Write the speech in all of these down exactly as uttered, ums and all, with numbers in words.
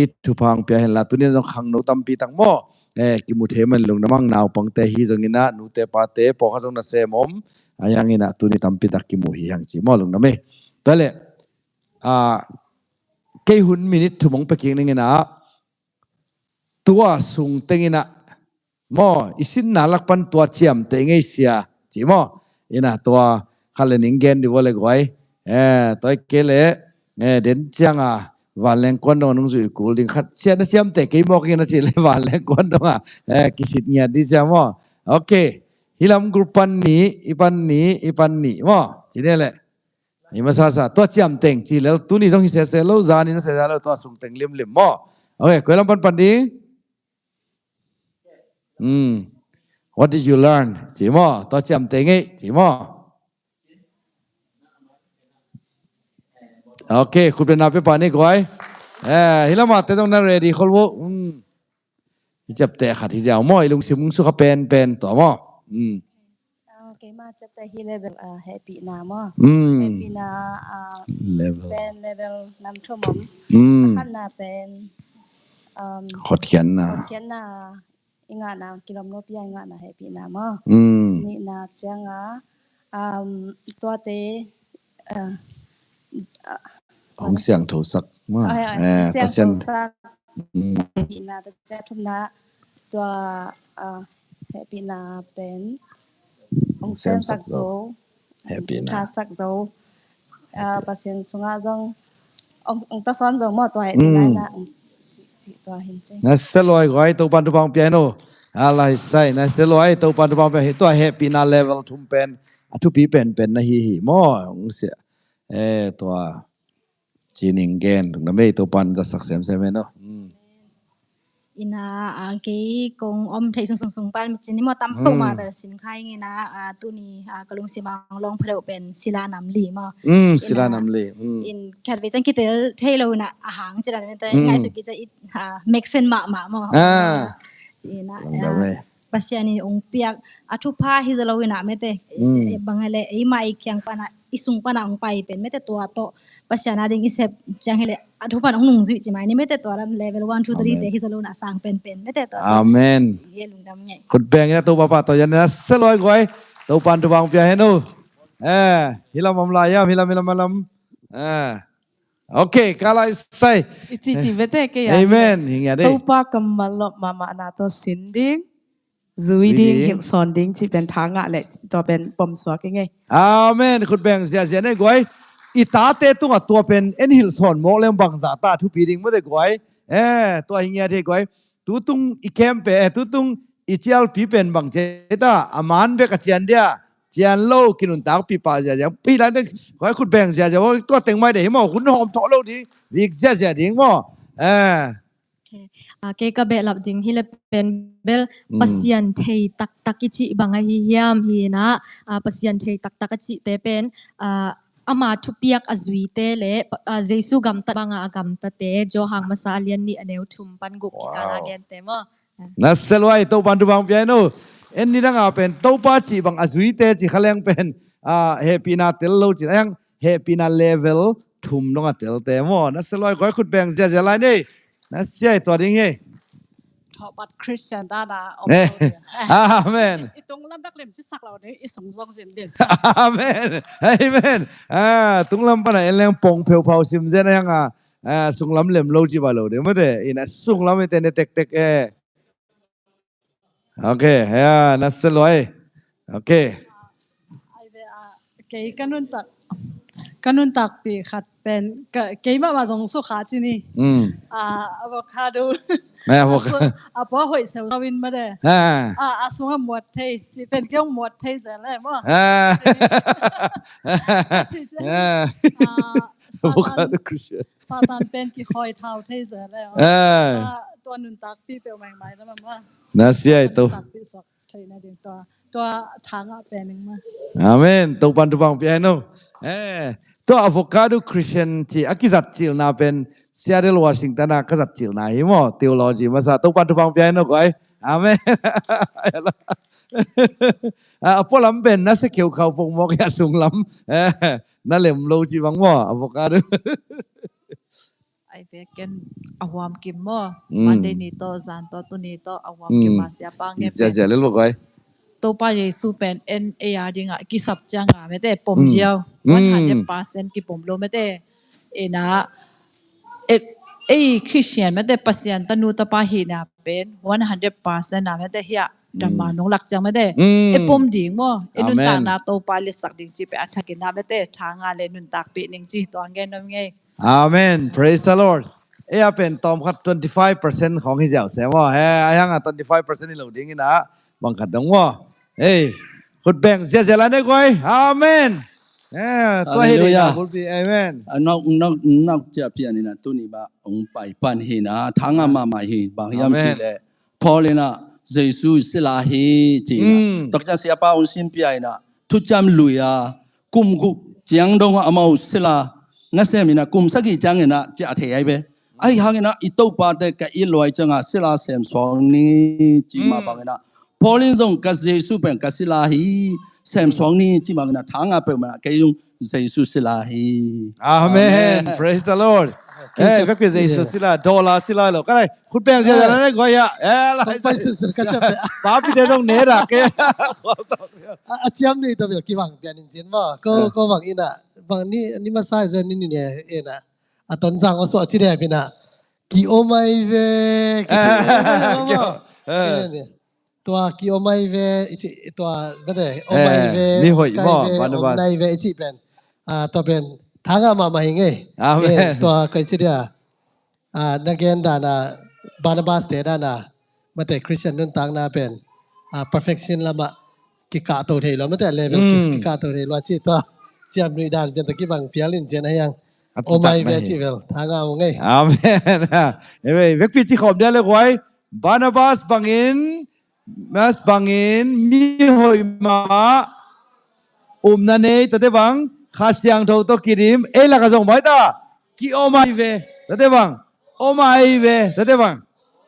thupha hong pia hen la, tuni zong khangno tampi tak maw, eh, kimu thei man lungdam ing. Naupangte hi zongin ah, nute pate pawlkhat zong nasem om, a hi hangin ah tuni tampi tak kimu hi hang ci maw, lungdam ing. Tua leh, ah, kei hun minute thum hong pia kik ning in ah, tua sung teng in ah maw, i sinna lak pan tua ciamteh ngei sia ci maw. In ah tua khat le ning gen dih vua le guai. Eh, tua hi kei leh, eh, den ciang a vanleng kuan dong a nungzui kul ding khat, sia na ciamteh kei mawk ing a ci leh vanleng kuan dong a, eh, kisit ngiat dih cia maw. Ok. Hih lam group pan nih, i pan nih, i pan nih maw, ci ni leh. I masa sa, tua ciamteh ci lel, tuni zong hi sese lo, zanin sese lo, tua sung teng limlim maw. Ok, koi lam pan pan ding? Hmm. What did you learn? Ci maw, tua ciamteh ngei, ci maw. Ok, khut beng na pia pan ni guai. Eh, hih lam a te zong na ready khol vo. Hmm. Hih ciapteh khat hi ziau maw, i lungsim hong sukha penpen tua maw. Hmm. Ah, keima ciapteh hih level, ah, hehpihna maw. Hmm. Hehpihna, ah, level. Pen level nam thum om. Hmm. A khatna pen, um, hotkhiatna. Hotkhiatna, i ngahna, kilawm lopi a i ngahna hehpihna maw. Hmm. Nihna ciang a, um, tuate, ah, ah, hong siangthosak maw. Ah, ya, eh, siangthosak. Pasian. Mm. Hehpihna, tua ciang thumna, tua, ah, hehpihna pen hong semsak zo. Hehpihna. Thasak zo. Ah, Pasian sungah zong hong, hong tasawn zo maw, tua hehpihna. Mm. Na hong ci, ci tua hi ci. Na sia lua ei guai, Topan thupha hong pia hen o. A lai sai, na sia lua ei, Topan thupha hong pia hen. Tua hehpihna level thum pen a thupi penpen na hi hi maw. Hong sia. Eh, tua. Ci ning gen, lungdam ei, Topan zatsak semsem hen o. Hmm. In ah, ah, kei kong om theih sung sung sung pan ci ni maw, tam peuhmah bel sin kha ing in ah, ah, tuni, ah, ka lungsim a hong lawng pha deuh pen sila nam li maw. Hmm, sila nam li. Hmm. In khat vei ciang kitel thei lo in ah, a hang ci dan pen te, hmm, ngai suk kici a, ah, make sense mahmah maw. Ah. Ci in ah, lungdam ei. Pasian in hong piak a thupha hi zaw lo in ah mete. Mm. Eh, bang hi leh eima i kiang pan ah, i sung pan ah hong pai pen mete tua tawh Pasian a ding i sep ciang hi leh a thupha hong nungzui ci mai ni mete tua dan level one, two, three te hi zaw lo in ah sang penpen mete tua. Amen. Ci hi lungdam ngei. Khut beng in ah Topa pahtawi in ah sia lua ei guai. Topan thupha hong pia hen o. Eh, hih lam om lai hiam, hih lam, hih lam, hih lam. Eh. Ok, ka lai sai. I ci ci vete kei a. Amen. Hi ngiat ei. Topa kammal lawp mahmahna tawh sin ding, zui ding, hilhsawn ding, cih pen tha ngah leh tua pen pomsuak ing ei. Amen. Khut beng ziazia ni guai. I tate tungah tua pen en hilhsawn mawk leng bangzah ta thupi ding maw te guai. Eh, tua hi ngiat ei guai. Tutung i camp pen, eh, tutung i cialpi pen bang ci ei ta, a man bek a cian dia, cian lo, kinuntakpih pah ziazia. Pi lai te, guai khut beng ziazia, tua teng mai de hi maw, hun hawm thawh lo ding, vik ziazia ding maw. Eh. Ok. Ah, kei ka behlap ding hi leh pen bel, mm, Pasian thei taktak i cih bang ahi hiam hi in ah, ah, Pasian thei taktak a cihte pen, ah, ama thupiak a zuite le, ah, Jesu gamtat banga a gamtate, Johan masa a lian nih a neu thum pan guk kikal a gente maw. Na sia lua ei, Topan thupha hong pia hen o. En ni dang a pen Topa cih bang a zuite cih kha leng pen, ah, hehpihna tel lo cih a, hehpihna level thum dong a telte maw. Na sia lua ei guai, khut beng ziazia lai ni. Na sia ei, tua ding hi. Thawhpat Christian dan a om lo dia. Amen. I, i tunglam bek lem sisak lo ding, i sung zong zin ding. Amen. Amen. Ah, tunglam pan a en leng pong pheuphau sim zen a hi hang a, ah, sunglam lem lo ci ba lo ding maw te. In ah sunglam i te ne tektek eh. Ok, ya, na sia lua ei. Ok. Ai ve a, kei ka nuntak, ka nuntakpih khat pen, ka, kei mahmah zong sukha ci ni. Mm. Ah, avocado. Eh, avocado. A su-, a pua hoih seuseu in mah de. Ah. Ah, a sungah muat thei. Ci pen kei hong muat thei zel le maw. Ah. Ci pen, ah, avocado Satan, Christian. Satan pen kikhawi thau thei zel le maw. Ah. Ah, tua nuntakpih peuh maimai na mah maw. Na sia ei to. Nuntakpih suak theihna ding tua, tua tha ngah pen ing maw. Amen. Topan thupha hong pia hen o. Eh, tua avocado Christian cih a kizat cilna pen Seattle, Washington a ka zat cilna hi maw. Theology masa, Topan thupha hong pia hen o guai. Amen. Ah, a pualam pen na sia kheukhau pong mawk hi a, sunglam. Eh, na lem lo cih bang maw, avocado. Ai, Vek ken a huam kim maw. Mm. Monday ni tawh, zan tawh, tuni tawh a huam kim. Mm. Ma siapa nge pen. Ziazia lel bawk ai. Topa Jesu pen en ei a dingah kisap cianga mete pom ziau. Mm. One hundred percent kipom lo mete. Ina, e, ei Christian mete Pasian tanu tapa hina pen one hundred percent a mete hia. Dama nong lak ciang mete. Mm. E pom ding maw. E nuntakna Topa letsak ding ci pe a thakin a mete. Thanga le nuntak pi ning ci tuang gen nom ngei. Amen. Praise the Lord. Ei a pen tawm khat twenty five percent khawng hi ziau se maw. He, a hianga twenty five percent hi lo ding ina bang khat dong maw. Hei, khut beng ziazia la ne guai. Amen. He, tua hi le na bulpi. Amen. A nok nok nok cia pian ina tuni ba ong pai pan hi na thanga mama hi bang hiam ci le. Paul ina Jesu sila hi ci ina. Tok ciang siapa ong sim pia ina thuciam lui a kum guk ciang dong a amau sila nasem ina kum sagih ciang ina cia thei ai be. Ai hang ina i Topa te ka i luai cianga sila sem suang ni ci ma bang ina. Paul in zong ka Jesu pen ka sila hi sem suang ni ci ma bang ina thanga peuh ma ina ka i zong Jesu sila hi. Amen. Praise the Lord. Eh, vekpi Jesu sila, dollar sila lo. Ka lai, khut beng ziazia la ne guai ya. Eh, lai. Pai sun sun ka siap. Papi de dong ne ra ke. A ciam ni to bil kibang pian in cin maw. Ko ko bang ina. Bang ni ni masa zan ni ni ne ina. A ton zang o so ci de pina. Ki omai ve. Ki ci. Tua ki omai ve, tua bete omai ve, mi hoih maw, Barnabas. Omnai ve i ci pen. Tua pen thanga mama hi ngei. Amen. Tua kai ci dia. Na gen dana Barnabas te dana mate Christian nuntakna pen perfection lama kikah to thei lo mate level kikah to thei lo ci tua ciam nui dan pian ta kibang pial in cian a hiang. Omai ve ci vel thanga ngei. Amen. Vekpi ci khawm dia le guai. Barnabas bangin, Mas bangin mi hoih mah umna nei tate bang, Kha Siangtho tawh kidim ei laka zong mai ta. Ki om ai ve tate bang, om ai ve tate bang,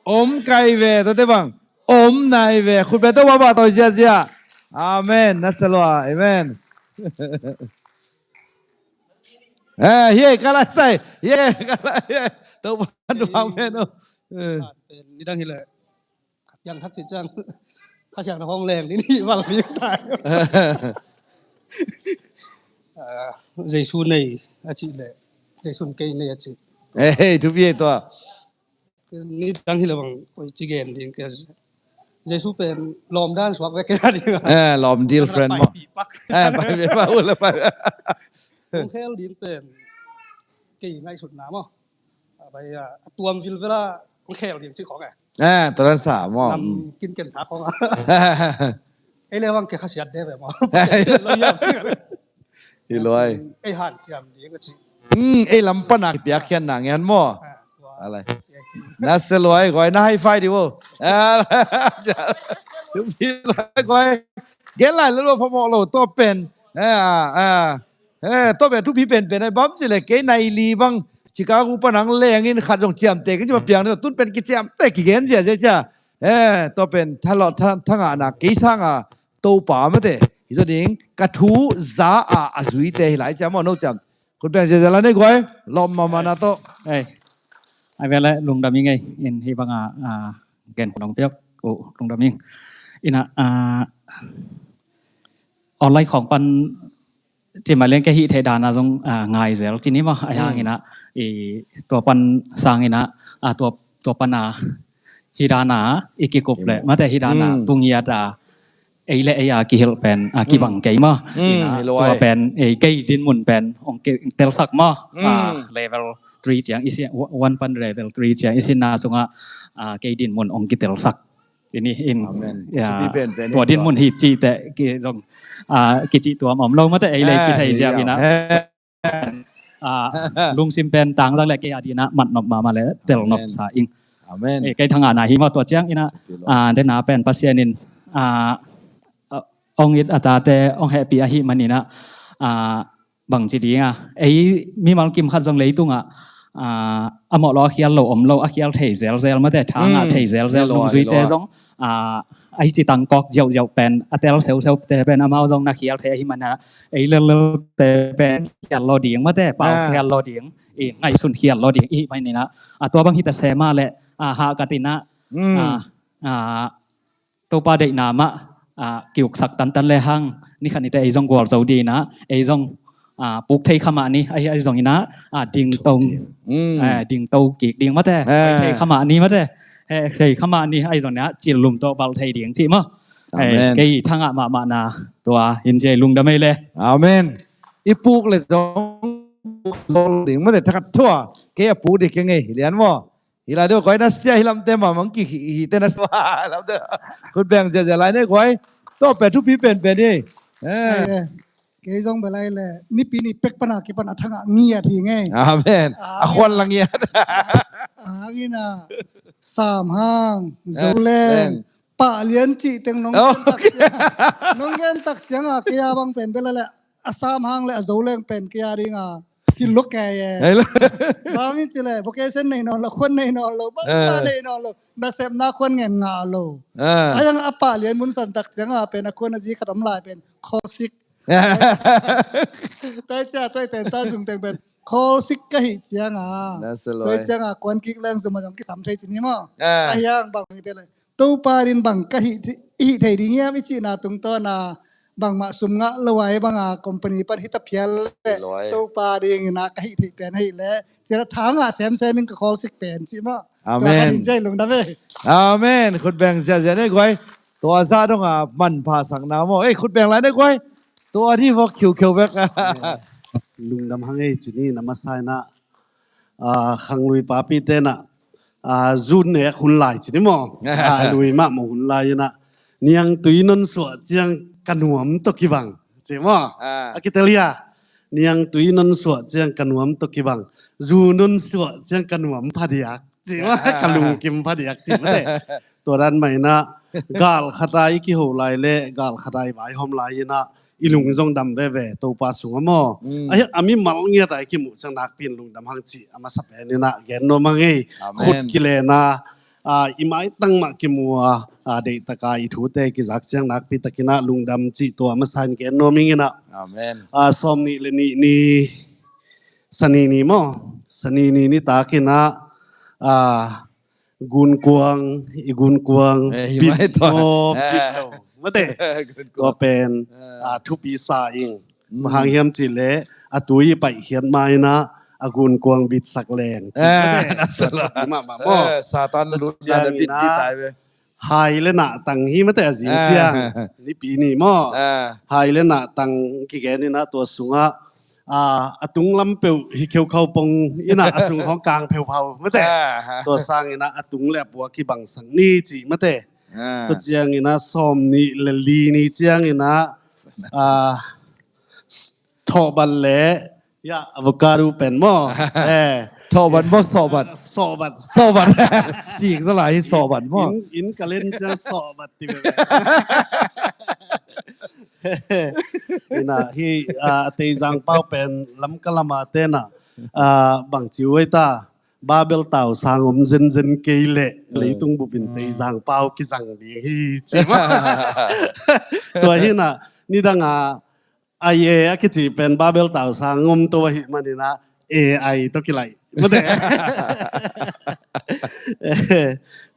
om kai ve tate bang, om nai ve. Khut beng Topa mah tawi ziazia. Amen. Na salua. Amen. Eh, hiai ka lai sai. Hiai ka lai hiai. Topa nuang pen o. Ni dang hi le. Yang thak ci ciang Kha Siangtho hong leng ni ni val ni sai. Jesu nei a ci le Jesu kei nei a ci. Eh, thupi tua. Ni dang hi le bang koi ci gen ding ke. Jesu pen lawm dan suak vek ke a ding. Eh, lawm deal friend maw. Eh, pai pi pak ule pai. Hong khel ding pen kei ngaihsutna maw. A bai a tuam vilvela hong khel ding ci khong e. Eh, tua dan sa maw. Nam kin ken sa khong a. Ei le bang ke khasiat de ve maw. Hi luai. Ei han ciam ding a ci. Ei lam pana kipiak khian na ngen maw. Alai. Na se luai guai na high five di bo. Hi luai guai. Gen lai lo phamawh lo tua pen. Eh, ah, ah. Eh, tua pen thupi penpen ai bam ci le kei nai li bang Chicago pan ang lengin khat zong ciamteh kei ci ma piang ni tun pen kiciamteh kigen zia zia cia. Eh, tua pen thangahna kei sanga Topa mate hi zaw ding ka thu za a a zuite hi lai cia maw no ciam. Khut beng ziazia la nei guai lawm mahmah na tawh. Ei, ai vele lungdam ing ei in hi banga gen khunong piak uh lungdam ing. Ina online khawng pan cimai leng kei hih theih dana zong ngai zel cini maw a hiang ina tua pan sang ina tua pana hi dana i kikup le mate hi dana tungiata ei le ei a kihilh pen kibang kei maw. Ina tua pen ei kei dinmun pen ong kitelsak maw. Level three ciang i sin one pan level three ciang i sinna sungah kei dinmun ong kitelsak. Ini in tua dinmun hi cih teh zong kici tuam om lo mate ei le kithei ziau ina. Lungsim pen tangzak le kei a dina matnop mahmah le telnop sa ing. Kei thangahna hi maw tua ciang ina dena pen Pasian in ong it a tate ong hehpih ahih man ina bangci dinga ei mimal kim khat zong leitungah a mawh lo a khial lo om lo a khial thei zelzel mate thangah thei zelzel nungzuite zong a hici tangkawk ziauziau pen a tel seuseute pen amau zong na khial thei ahih mana ei lellelte pen khial lo ding mate pau khial lo ding. i ngaihsun khial lo ding i hih manin ah, a, tua bang hita sema le, a, hahkat in ah, a, a, Topa deihna mah, a, kiuksak tantan le hang, ni khat ni te ei zong gualzo ding in ah, ei zong, a, puk thei kha mah ni, ahi, ahi zong in ah, a, dingto, a, dingto kik ding mate, thei kha mah ni mate, he, thei kha mah ni, ahi zong in ah, cil lum tawh bal thei ding cih maw. Amen. Kei thangah mahmah na tua hin ciai lungdam ei le. Amen. I puk le zong ding mate, thakat thua kei a puk ding kei ngei lian maw. Hi lai deuh guai, na sia hi lamte mah mang kik hi, hi te na sia hi lamte. Khut beng ziazia lai ne guai. Tawh pe thupi penpen hi. Eh. Kei zong bel ai le nipi ni pek pana kipan a thangah ngiat hi ngei. Amen. A khuan la ngiat. A hangin a sam hang zo leng pah lian cih teng nong gen tak ciang, nong gen tak ciang a kei a bang pen bel ai le a sam hang le a zo leng pen kei a ding a kilok kei e. Bang in ci le vocation nei nawn lo, khuan nei nawn lo, bang ta nei nawn lo, nasepna khuan ngen ngah lo. A yang a pah lian mun san tak ciang a pen a khuan a zi khat om lai pen kholsik. Tua cia tua ten ta zung teng pen kholsik ka hih ciang a. Tua ciang a kuan kik leng zum a zong kisam thei ci ni maw. A hiang bang hi te le Topa din bang ka hih thei, i hih thei ding hiam i cihna tungtawn a bangmah sum ngah lo a hi bang a company pan hita phial le Topa ding in a ka hih thei pen hih le cih a tha ngah semsem in ka kholsik pen cih maw. Amen. Tua ka din ciai lungdam e. Amen. Khut beng ziazia ne guai. Tua zah dong a manpha sakna maw. Ei, khut beng lai ne guai. Tua di vok khiukheu bek. Lungdam hang ei ci ni na masa in a, a, khanglui papi te na, a, zu nek hun lai ci ni maw. A, lui mah maw hun lai in a. Niangtui non suah ciang ka nuam tawh kibang ci maw. A kitel hi a. Niangtui non suah ciang ka nuam tawh kibang. Zu non suah ciang ka nuam phadiak ci maw. Ka lungkim phadiak ci maw te. Tua dan mah in a gal khat a i kiho lai le gal khat a i vaihawm lai in a i lung zong dam veve Topa sung a maw. A mimal ngiat a i kimuh ciang nakpi in lungdam hang cih a masa pen in a gen nuam hang ei. Khut kilen a, a, i maitang mah kimu a, a, deihtak a i thute kizak ciang nakpi tak in a lungdam cih tua a masa in gen nuam ing in a. A, sawm nih le nih ni, Sani ni maw. Sani ni nitak in a, a, gunkuang, i gunkuang bit maw, bit lo. Mate. Tua pen, a, thupi sa ing. Bang hang hiam cih le a tui i paihkhiat ma in a, a gunkuang bitsak leng ci mate. Satan lutna na bit di tai ve. Hai le nahtang hi mate a zing ciang. Nipi ni maw. Hai le nahtang kigen in a tua sungah, a, a tunglam peuh hi kheukhau pong in a a sung khawng kang pheuphau mate. Tua sang in a a tung le a pua kibangsak ni ci mate. Tua ciang in a sawm nih le li ni ciang in a, a, thawhbat le, ya, avocado pen maw. Thawhbat maw, sawhbat? Sawhbat. Sawhbat. Cik zala hi sawhbat maw. In, in ka len ciang sawhbat ti bek. Ina hi, a, Teizang pau pen Lamka lama tena, a, bang ci uh ei ta. Babel tau sang om zenzen kei leh leitung bupin Teizang pau kizang ding hi ci mah. Tua hi na nidang a ai e a kici pen Babel tau sang om to ahi manin a e ai to kilai mate.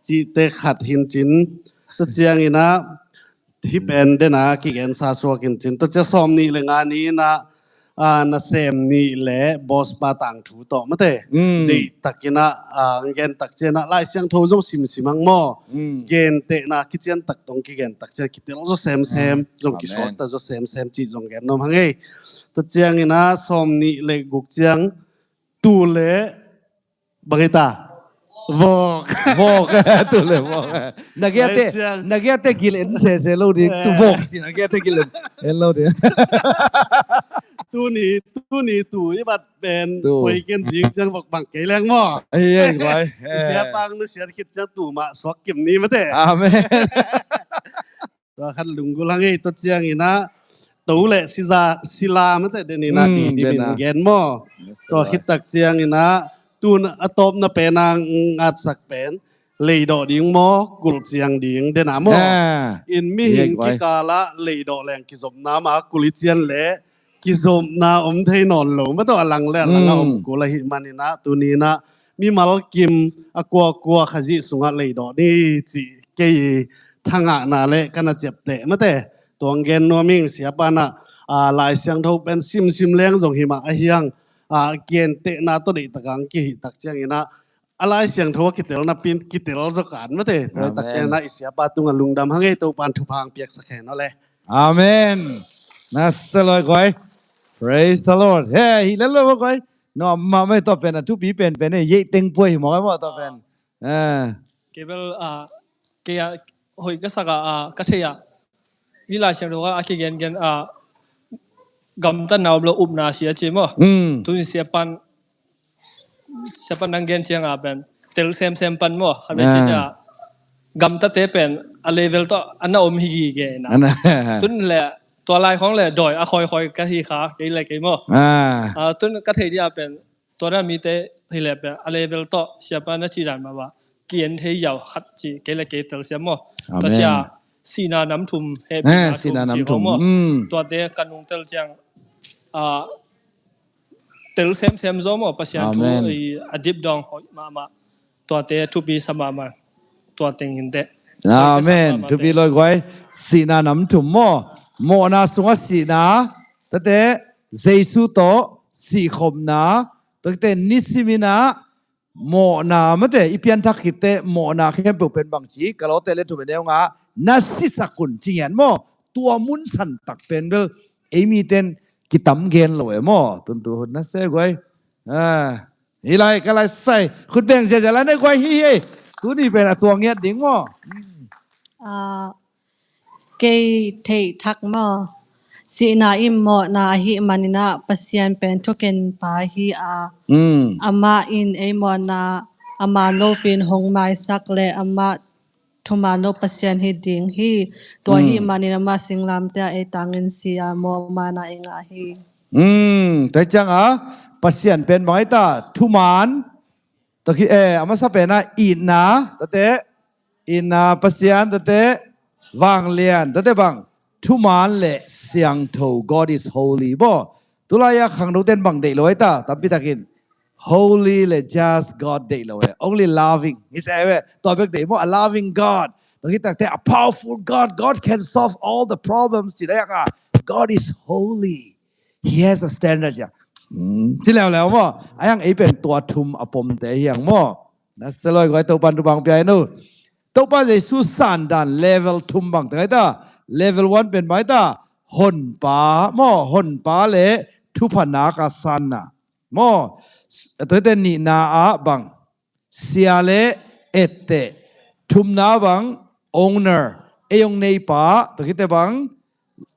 Cite khat hin cin. Tua ciangin a hih pen dena kigensa suak in cin. Tua cia sawm nih le nga ni in a, a, nasem nih le bawspa tangthu tawh mate. Deihtakin a, a, gen tak cian a Lai Siangtho zong simsim ang maw. Gentehna kician tak tong kigen tak cian kitel zaw semsem zong kisawt ta zaw semsem cih zong gen nuam hang ei. Tua ciangin a sawm nih le guk ciang tu le bang hita vok. Vok. Tu le vok. Na giate, na giate gil en sese lo ding. Tu vok ci na giate gil en lo ding. Tuni, tuni tu i bat pen poi ken jing ciang vok bang kei leng maw. Ei ei guai. Sia pang nu sia khit ciang tu mah suak kim ni mate. Amen. Tua khat lunggulh hang ei tua ciangin a to le sila mate denin a didimin gen maw. Tua khit tak ciangin a tun a tawpna pen a ngatsak pen leidawh ding maw kulh ciang ding dena maw. In mihing kikala leidawh leng kizopna ma kulh i cian le kizopna om thei nawn lo mah tawh, a lang le a lang a om kul ahih manin ah, tuni in ah mimal kim a kuakua Khazih sungah leidawh ni cih kei thangahna le ka na ciapteh mate. Tua hong gen nuam ing. Siapa in ah, a, Lai Siangtho pen simsim leng zong hi mah ahi hang, a, gentehna tawh deihtak a hong kihih tak ciangin ah, a Lai Siangtho a kitel napi in kitel zaw kan mate. Tua tak ciangin ah i siapa tungah lungdam hang ei. Topa'n thupha hong piaksak hen aw le. Amen. Na se loi guai. Praise the Lord. He, hi le lo guai. No, ma mai to pen a thupi pen pen e, yei teng puai hi mo guai mo to pen. Eh. Kei bel, ah, kei a hoih ka sak a, ah, ka thei a. Hi Lai Siangtho a kigen gen a, gamtatna om lo upna sia ci mo. Mm. Tuni siapa'n Siapa nang gen ciang a pen tel semsem pan maw, khat vei ci ciang a gamtate pen a level tawh a na om hi gige na. Tun le tua lai khong le dawi a khoikhoi ka hi kha, kei le kei maw. Ah, tun ka thei dia pen tua na mite hi le pen a level tawh siapa na ci dan ma ba kien thei yau khat ci kei le kei tel siam maw. Tua cia sihna nam thum he sihna nam thum maw. Tuate ka nung tel ciang a tel semsem zaw maw, Pasian thu a dip dawng hoih mahmah, tuate thupi sa mahmah, tua teng hinteh. Amen. Thupi loi guai. Sihna nam thum maw. Mawhna sungah sihna, tate Jesu tawh sihkhopna, tate nisimin ah mawhna mate, i pianthak khitteh mawhna khempeuh pen bangci, ka lawte le thum le neu nga na sisak un ci ngiat maw. Tua mun santak pen bel ei miten kitam gen lo e maw. Tuntu hun na se guai. Ah, hi lai ka lai sai khut beng ziazia lai ne guai hi hi. Tuni pen a tuang ngiat ding maw. Ah, kei theih thak maw. Sihna in mawhna ahih manin ah Pasian pen thuken pa hi a. Amah in ei mawhna ama nopin hong maisak le amah thuman lo Pasian hi ding hi. Tua ahih manin amah singlamteh ah ei tangin si a mawhmaanna ei ngah hi. Tua ciang a Pasian pen bang ei ta thuman Tua khi, eh, a masa pen ah itna, tate, itna Pasian, tate, vanglian, tate bang, thuman le siangtho, God is holy. Bo, tulai a khangno ten bang deih lo ei ta, tampi takin. Holy le just God deih lo e. Only loving. Hi se ve, tua bek deih maw, a loving God. Tua khi takte, a powerful God. God can solve all the problems. Ci dai a, God is holy. He has a standard, ya. Hmm, ci leuleu maw. A hiang ei pen tua thum a pomte hiang maw. Na se loi guai Topan thupha pia hi no. Topa Jesu sandan level thum bang te ta. Level one pen bang ta. Honpa maw, honpa le thupha nak a sanna. Maw, s-, tua te nihna ah bang. Sia le etteh, thumna bang owner, ei ong neipa, tua khite bang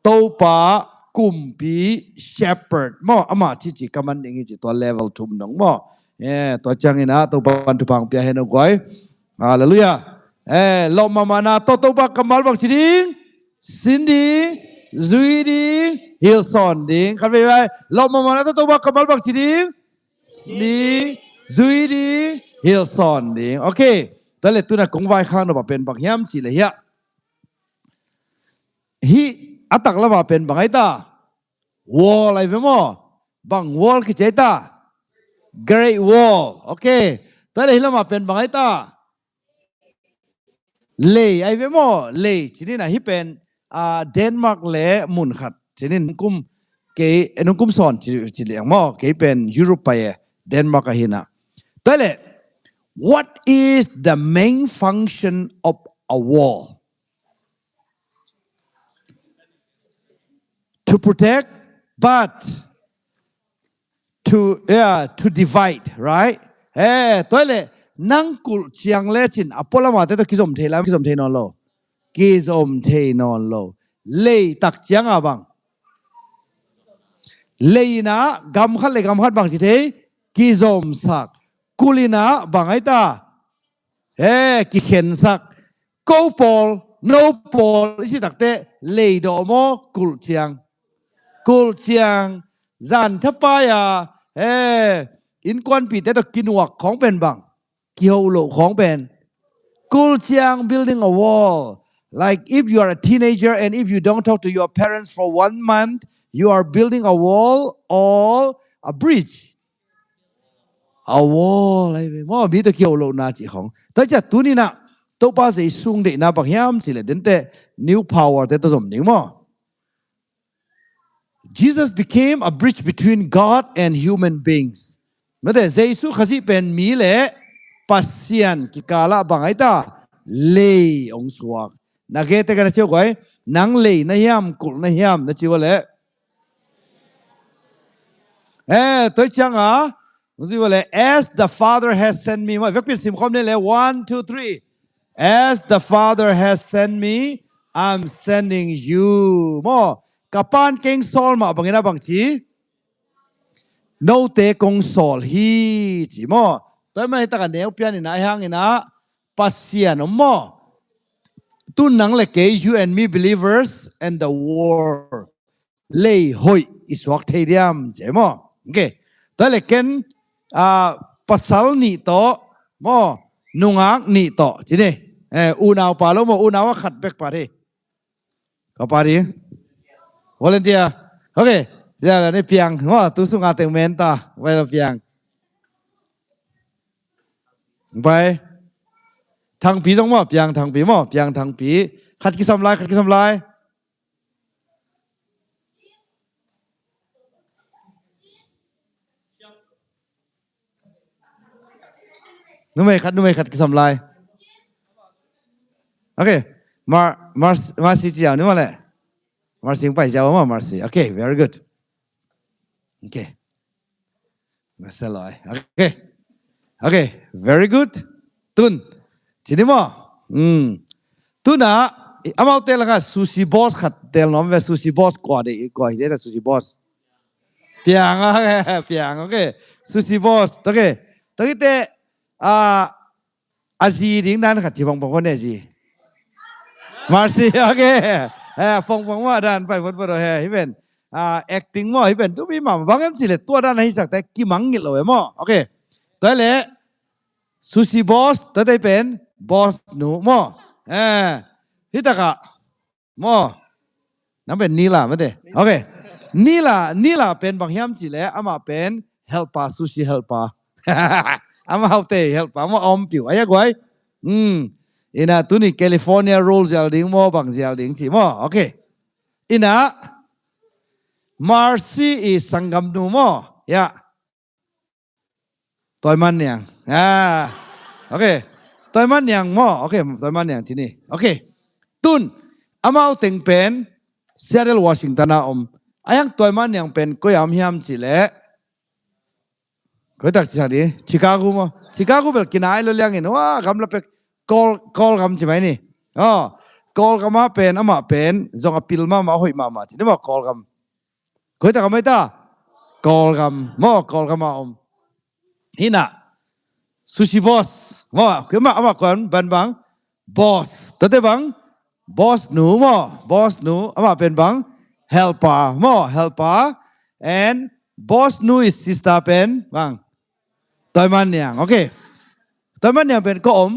Topa, kumpi, shepherd maw, amah cici ka man ding hi ci tua level thum dong maw. Eh, tua ciangin ah Topa thupha pia hen o guai. Halleluiah. Eh, lawp mahmahna tawh Topa kammal bang ci ding, sin ding, zui ding, hilsawn ding. Khat vei vai, lawp mahmahna tawh Topa kammal bang ci ding, ding, zui ding, hilsawn ding. Ok. Tua le tuna kong vaikhak nop a pen bang hiam cih le hiah. Hih a taklam a pen bang ai ta. Wall ai ve maw. Bang wall kici ai ta. Great wall. Ok. Tua le hih lam a pen bang ai ta. Lei ai ve maw, lei. Cinin a hih pen, ah, Denmark le mun khat. Cinin nungkum kei, nungkum sawn ci, ci liang maw. Kei pen Europe pai e, Denmark ahi na. Tua le, what is the main function of a wall? To protect, but to, yeah, to divide, right? Eh, tua le, nang kulh ciang le cin, a pualam a te tawh kizom thei lam, kizom thei nawn lo. Kizom thei nawn lo. Lei tak ciang a bang. Lei in a, gam khat le gam khat bang ci thei, kizomsak. Kulh in a, bang ai ta. Eh, kikhensak. Ko pawl, no pawl, i ci takte, lei dawh maw, kulh ciang. Kulh ciang, zan thapai a, eh, innkuanpihte tawh kinuak khawng pen bang. Kiho loh khawng pen. Kulh ciang, building a wall. Like if you are a teenager and if you don't talk to your parents for one month, You are building a wall or a bridge. A wall ahi ve maw, mi tawh kiho lohna cih khong. Tua ciang tuni-in ah Topa Jesu deihna bang hiam cih leh, dente, new power te tawh zom ding maw. Jesus became a bridge between God and human beings. Mate, Jesu Khazih pen mi le Pasian kikal ah bang ahi ta, lei hong suak. Na gei te ka na ci uh guai, nang lei na hiam, kulh na hiam, na ci uh leh. Eh, tua ciang a, hong ci uh leh, "As the Father has sent me." Maw, vekpi-in sim khawm ni leh, one, two, three. "As the Father has sent me, I'm sending you." Maw, ka Pa'n kei hong sawl mah bangin a bang ci, note kong sawl hi ci maw. Tua ahih manin hi tak a neu pian in ah, ahi hangin ah Pasian om maw. Tu-in nang le kei, you and me believers and the world, lei hoih i suak thei diam ci maw. Okay. Tua leh ken, ah, pasal nih tawh maw, nungak nih tawh ci ni. Eh, unau pha lo maw, unau a khat bek pha thei. Ka pha ding. Volunteer. Okay. Ya, ni piang. Maw, tu sung a teng men ta. Vai lo piang. Vai. Thangpi zong maw, piang Thangpi maw, piang Thangpi. Khat kisam lai, khat kisam lai. Numei khat, numei khat kisam lai. Okay. Mar, Mar, Marcy ci a ni maw leh. Marcy hong pai ci a maw, Marcy. Okay, very good. Okay. Masa lai. Okay. Okay, very good. Tu-in ci ni maw. Hmm. Tu-in ah, amaute lakah sushi boss khat teel nuam ve, sushi boss kua deih, kua hi deih ta sushi boss. Piang, okay, piang, okay. Sushi boss, okay. Tua hi teh, ah, a zi ding dan khat ci pongpong kua ne zi. Marcy, okay. Eh, pongpong maw dan pai vot vot he, hi pen. Ah, acting maw, hi pen. Tu mi maw, bang hiam cih leh, tua dan a hisak teh kimang ngilh lo e maw. Okay. Tua leh, sushi boss, tua teh pen, boss nu maw. Eh, hi tak a. Maw. Nang pen Nila mate. Okay. Nila, Nila pen bang hiam cih leh, amah pen helper, sushi helper. Amaute helper, amah om piu. Ahi a guai. Hmm. In ah tuni California roll zial ding maw, bang zial ding ci maw. Okay. In ah Marcy i sanggamnu maw. Ya. Toiman Niang. Ah. Okay. Toiman Niang maw. Okay, Toiman Niang ci ni. Okay. Tu-in, amau teng pen Seattle, Washington a om. Ahi hang Toiman Niang pen koi a om hiam cih leh, koi tak ci sak ding, Chicago maw. Chicago bel kinai lo liangin, wa, gamla pek, Kawl, Kawlgam ci mai ni. Oh, Kawlgam ah pen, amah pen zong a pil mahmah, a hoih mahmah ci ni maw, Kawlgam. Koi tak a om ahi ta? Kawlgam. Maw, Kawlgam a om. Hi na. Sushi boss. Maw, koi mah, amah koi a om, bang bang. Boss. Tua teh bang. Boss nu maw. Boss nu. Amah pen bang. Helper. Maw, helper. And boss nu i sister pen bang. Toiman Niang. Okay. Toiman Niang pen koi a om.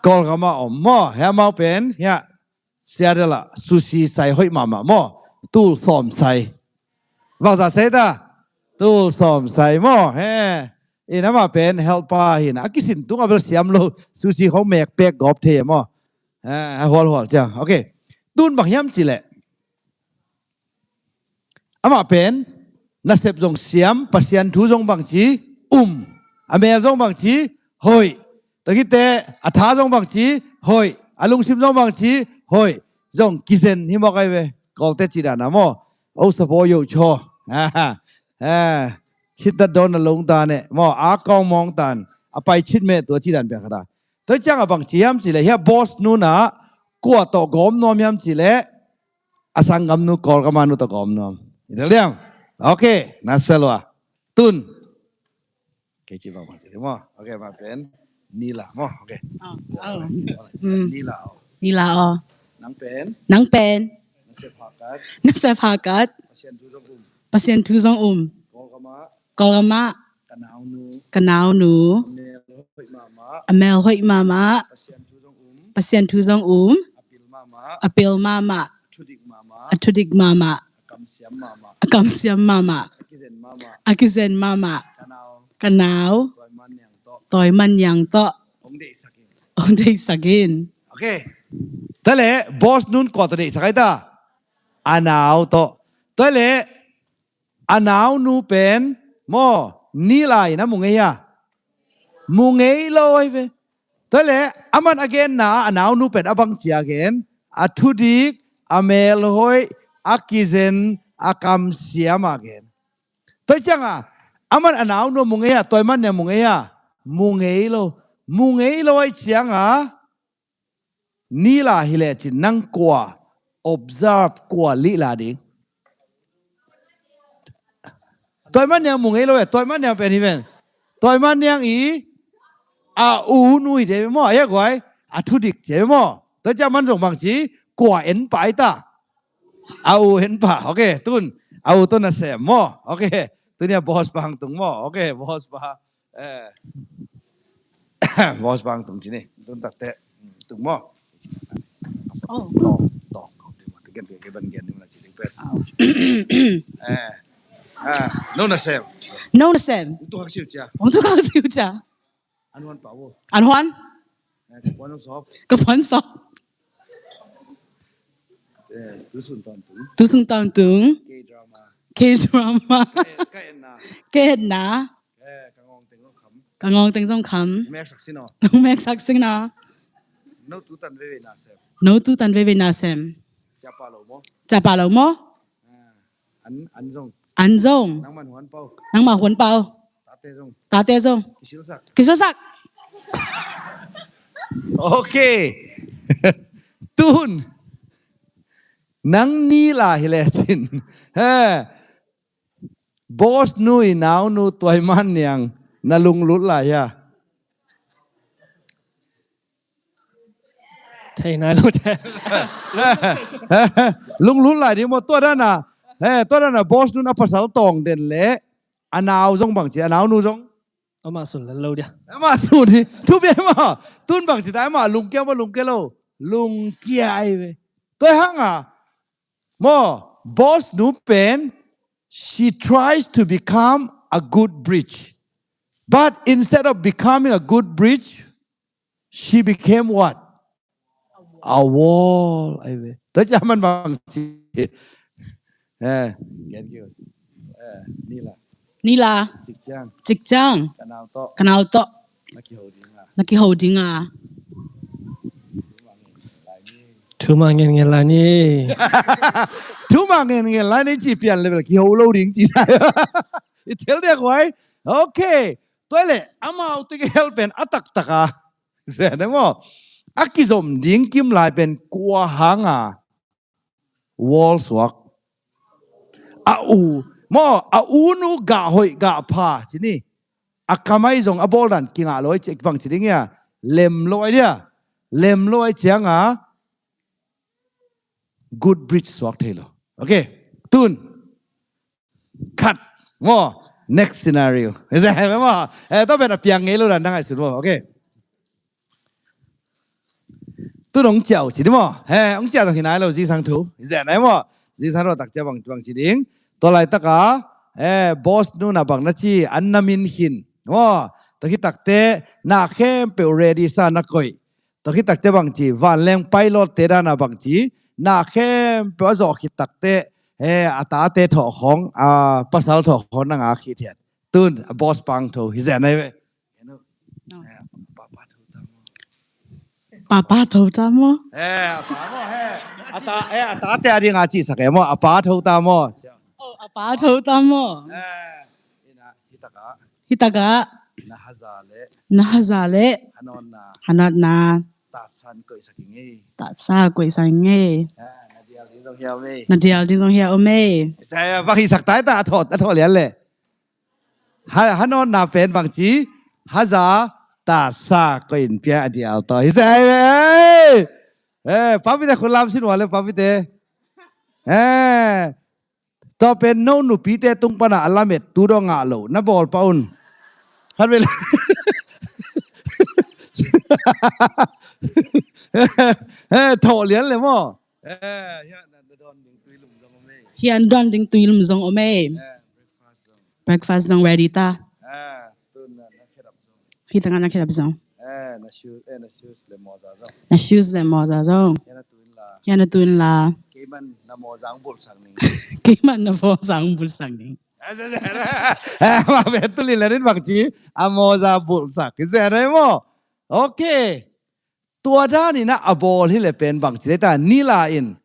Kawlgam a om. Maw, hi amau pen. Hi a. Seattle ah sushi sai hoih mahmah maw. Tul sawm sai. Bangzah sai ta? Tul sawm sai maw. He. In amah pen helper hi na. A kisin tung a bel siam lo. Sushi khong mek pek gawp thei maw. He, a hualhual ciang. Okay. Tu-in bang hiam cih leh, amah pen nasep zong siam, Pasian thu zong bangci um, a mel zong bangci hoih. Tua hi teh a tha zong bangci hoih, a lungsim zong bangci hoih. Zong kizen hi mawk ahi ve. Kawlte cih dan a maw. O sapo yo cho. Eh, cit dat dawn a lung dan eh. Maw, a kawng mawng dan. A pai cit meh tua cih dan piang khat a. Tua ciang a bangci hiam cih leh, hi a boss nu na kua tawh gawm nuam hiam cih leh, a sanggamnu Kawlgam a nu tawh gawm nuam. I tel diam? Okay, na sia lua. Tu-in. Kei ci bang bang ci maw. Okay, mah pen Nila maw. Okay. Oh, oh. Hmm. Nila aw. Nila aw. Nang pen. Nang pen. Nasep hakat. Nasep hakat. Pasian thu zong um. Pasian thu zong um. Kawlgam ah. Kawlgam ah. Ka naunu. Ka naunu. A mel hoih mahmah. A mel hoih mahmah. Pasian thu zong um. Pasian thu zong um. A pil mahmah. A pil mahmah. A thudik mahmah. A thudik mahmah. siam mahmah. A kamsiam mahmah. A kizen mahmah. A kizen mahmah. Ka nau. Ka nau. Tawi Man Niang tawh. Tawi Man Niang tawh. Hong deihsak in. Hong deihsak in. Ok. Tua leh, boss nun kua tawh deihsak ai ta? A nau tawh. Tua leh, a naunu pen, maw, ni lai na mu ngei a? Mu ngei lo ai ve. Tua leh, aman a genna, a naunu pen a bang cia gen, a thudik, a melhoih, a kizen, a kamsiam a gen. Tua cianga, aman a naunu mu ngei a, Tawi Man Niang mu ngei a? Mu ngei lo. Mu ngei lo ai cianga, ni la hi lecin nang kua observe, kua lih la ding? Tawi Man Niang mu ngei lo e, Tawi Man Niang pen hi ven. Tawi Man Niang i a u nu hi te maw, a ya guai, a thudik te maw. Tua cia man zong bang ci, kua en pai ta? A u en pa, ok, tun. A u tun a sem maw, ok. Tun ya boss pa hang tung maw, ok, boss pa. Eh. Boss pa hang tung ci ni, tun takte. Tung maw. Oh. Tong, tong, kau di maw, tiken tiken ban gen ni maw na ci ding pet. Oh. Eh. Ah, no na sem. No na sem. Tung hak siu cia. Tung hak siu cia. An huan pau. An huan. Eh, ka puan sop. Ka puan sop. Eh, tu sun tawntung. Tu sun tawntung. K-drama. K-drama. Ka en, ka enna. Ka enna. Eh, ka ngawng teng zong kham. Ka ngawng teng zong kham. Mek sak sin aw. Mek sak sin aw. No tu tan veve na sem. No tu tan veve na sem. Cia pa lo maw. Cia pa lo maw. Ah. An, an zong. An zong. Nangmah huan pau. Nangmah huan pau. Tate zong. Tate zong. Kisilsak. Kisilsak. Ok. Tun. Nang ni la hi lecin. He. Boss nu i naunu Tuai Man Niang na lunglut lai hia? Thei nai lo te. Lunglut lai ding maw, tua dana. Eh, tua dana boss nun a pasal tawng den leh a nau zong bang ci, a naunu zong. Amah sun lel lo dia. Amah sun hi. Thu bia maw. Tun bang ci ta amah lungkia maw, lungkia lo. Lungkia ai ve. Tua hanga. Maw, boss nu pen, she tries to become a good bridge. But instead of becoming a good bridge, she became what? A wall. Ai ve. Tua cia man bang ci. Eh, gen kiu. Eh, ni la. Ni la. Cikciang. Cikciang. Ka nau tawh. Ka nau tawh. Na kiho ding a. Na kiho ding a. Thuma ngen ngen lai ni. Thuma ngen ngen lai ni ci pian level kiho lo ding ci. I tel dia kuai. Ok. Tua leh amau te gel pen a taktak a. Zen e maw. A kizom ding kim lai pen kua hanga wall suak. A u. Maw, a u nu gah hoih gah pha ci ni. A kamai zong a bawl dan kingah lo ai ci bang ci ding ia. Lem lo ai dia. Lem lo ai cianga good bridge suak thei lo. Ok. Tun. Cut. Maw. Next scenario. Is that maw? Eh, tua pen a piang ngei lo dan dang ai sun maw. Ok. Tun hong ciah uh ci ding maw. He, hong ciah zong hi nai lo zingsang thu. Hi zeh nai maw. Zingsang thu a tak ciah bang, bang ci ding. Tua laitaka, he, boss nu na bang na ci, an na min khin. Maw. Tua khit takte, na khempeuh ready sa na koih. Tua khit takte bang ci, vanleng pilot te dana bang ci, na khempeuh a zawh khit takte, he, a tate thawh khawng, a pasal thawh khawng na ngak khit hiat. Tun, a boss pang tho, hi zeh nai ve. Papa tho ta maw? Eh, a pa maw, he. A ta, eh, a tate a dinga cihsak e maw, a pa tho ta maw? Oh, a pa tho ta maw? Eh, ina, hi taka. Hi taka. Na haza le. Na haza le. Hanawtna. Hanawtna. Tatsan koihsak ing ei. Tatsa koihsak ing ei. Eh, na dial ding zong hia om ei. Na dial ding zong hia om ei. Sa ya, bang hisak tai ta, a thawh, a thawh lian le. Ha, hanawtna pen bang ci, haza, tatsa, koih in pia a dial tawh. Hi sa, eh, eh, papite khut lam sin ua le papite. Eh, tua pen no nupite tung pana a lamet tu dong ngah lo, na bawl pa un. Khat vel. Eh, thawh lian le maw. Eh, ya, na, na don ding tui lum zong om ei. Hi an don ding tuilum zong om e. Eh, breakfast zong. Breakfast zong ready ta. Ah, tu na, na khedap zong. Hi tanga na khedap zong. Eh, na shoes, eh, na shoes le moza zong. Na shoes le moza zong. Hi an na tuin la. Hi an na tuin la. Keiman na moza ang bul sang ning. Keiman na moza ang bul sang ning. Eh, ma be tu li la rin bang ci. A moza bul sang. Ki ze rai mo. Okay. Tua dan in a bawl hi le pen bang ci le ta ni la in.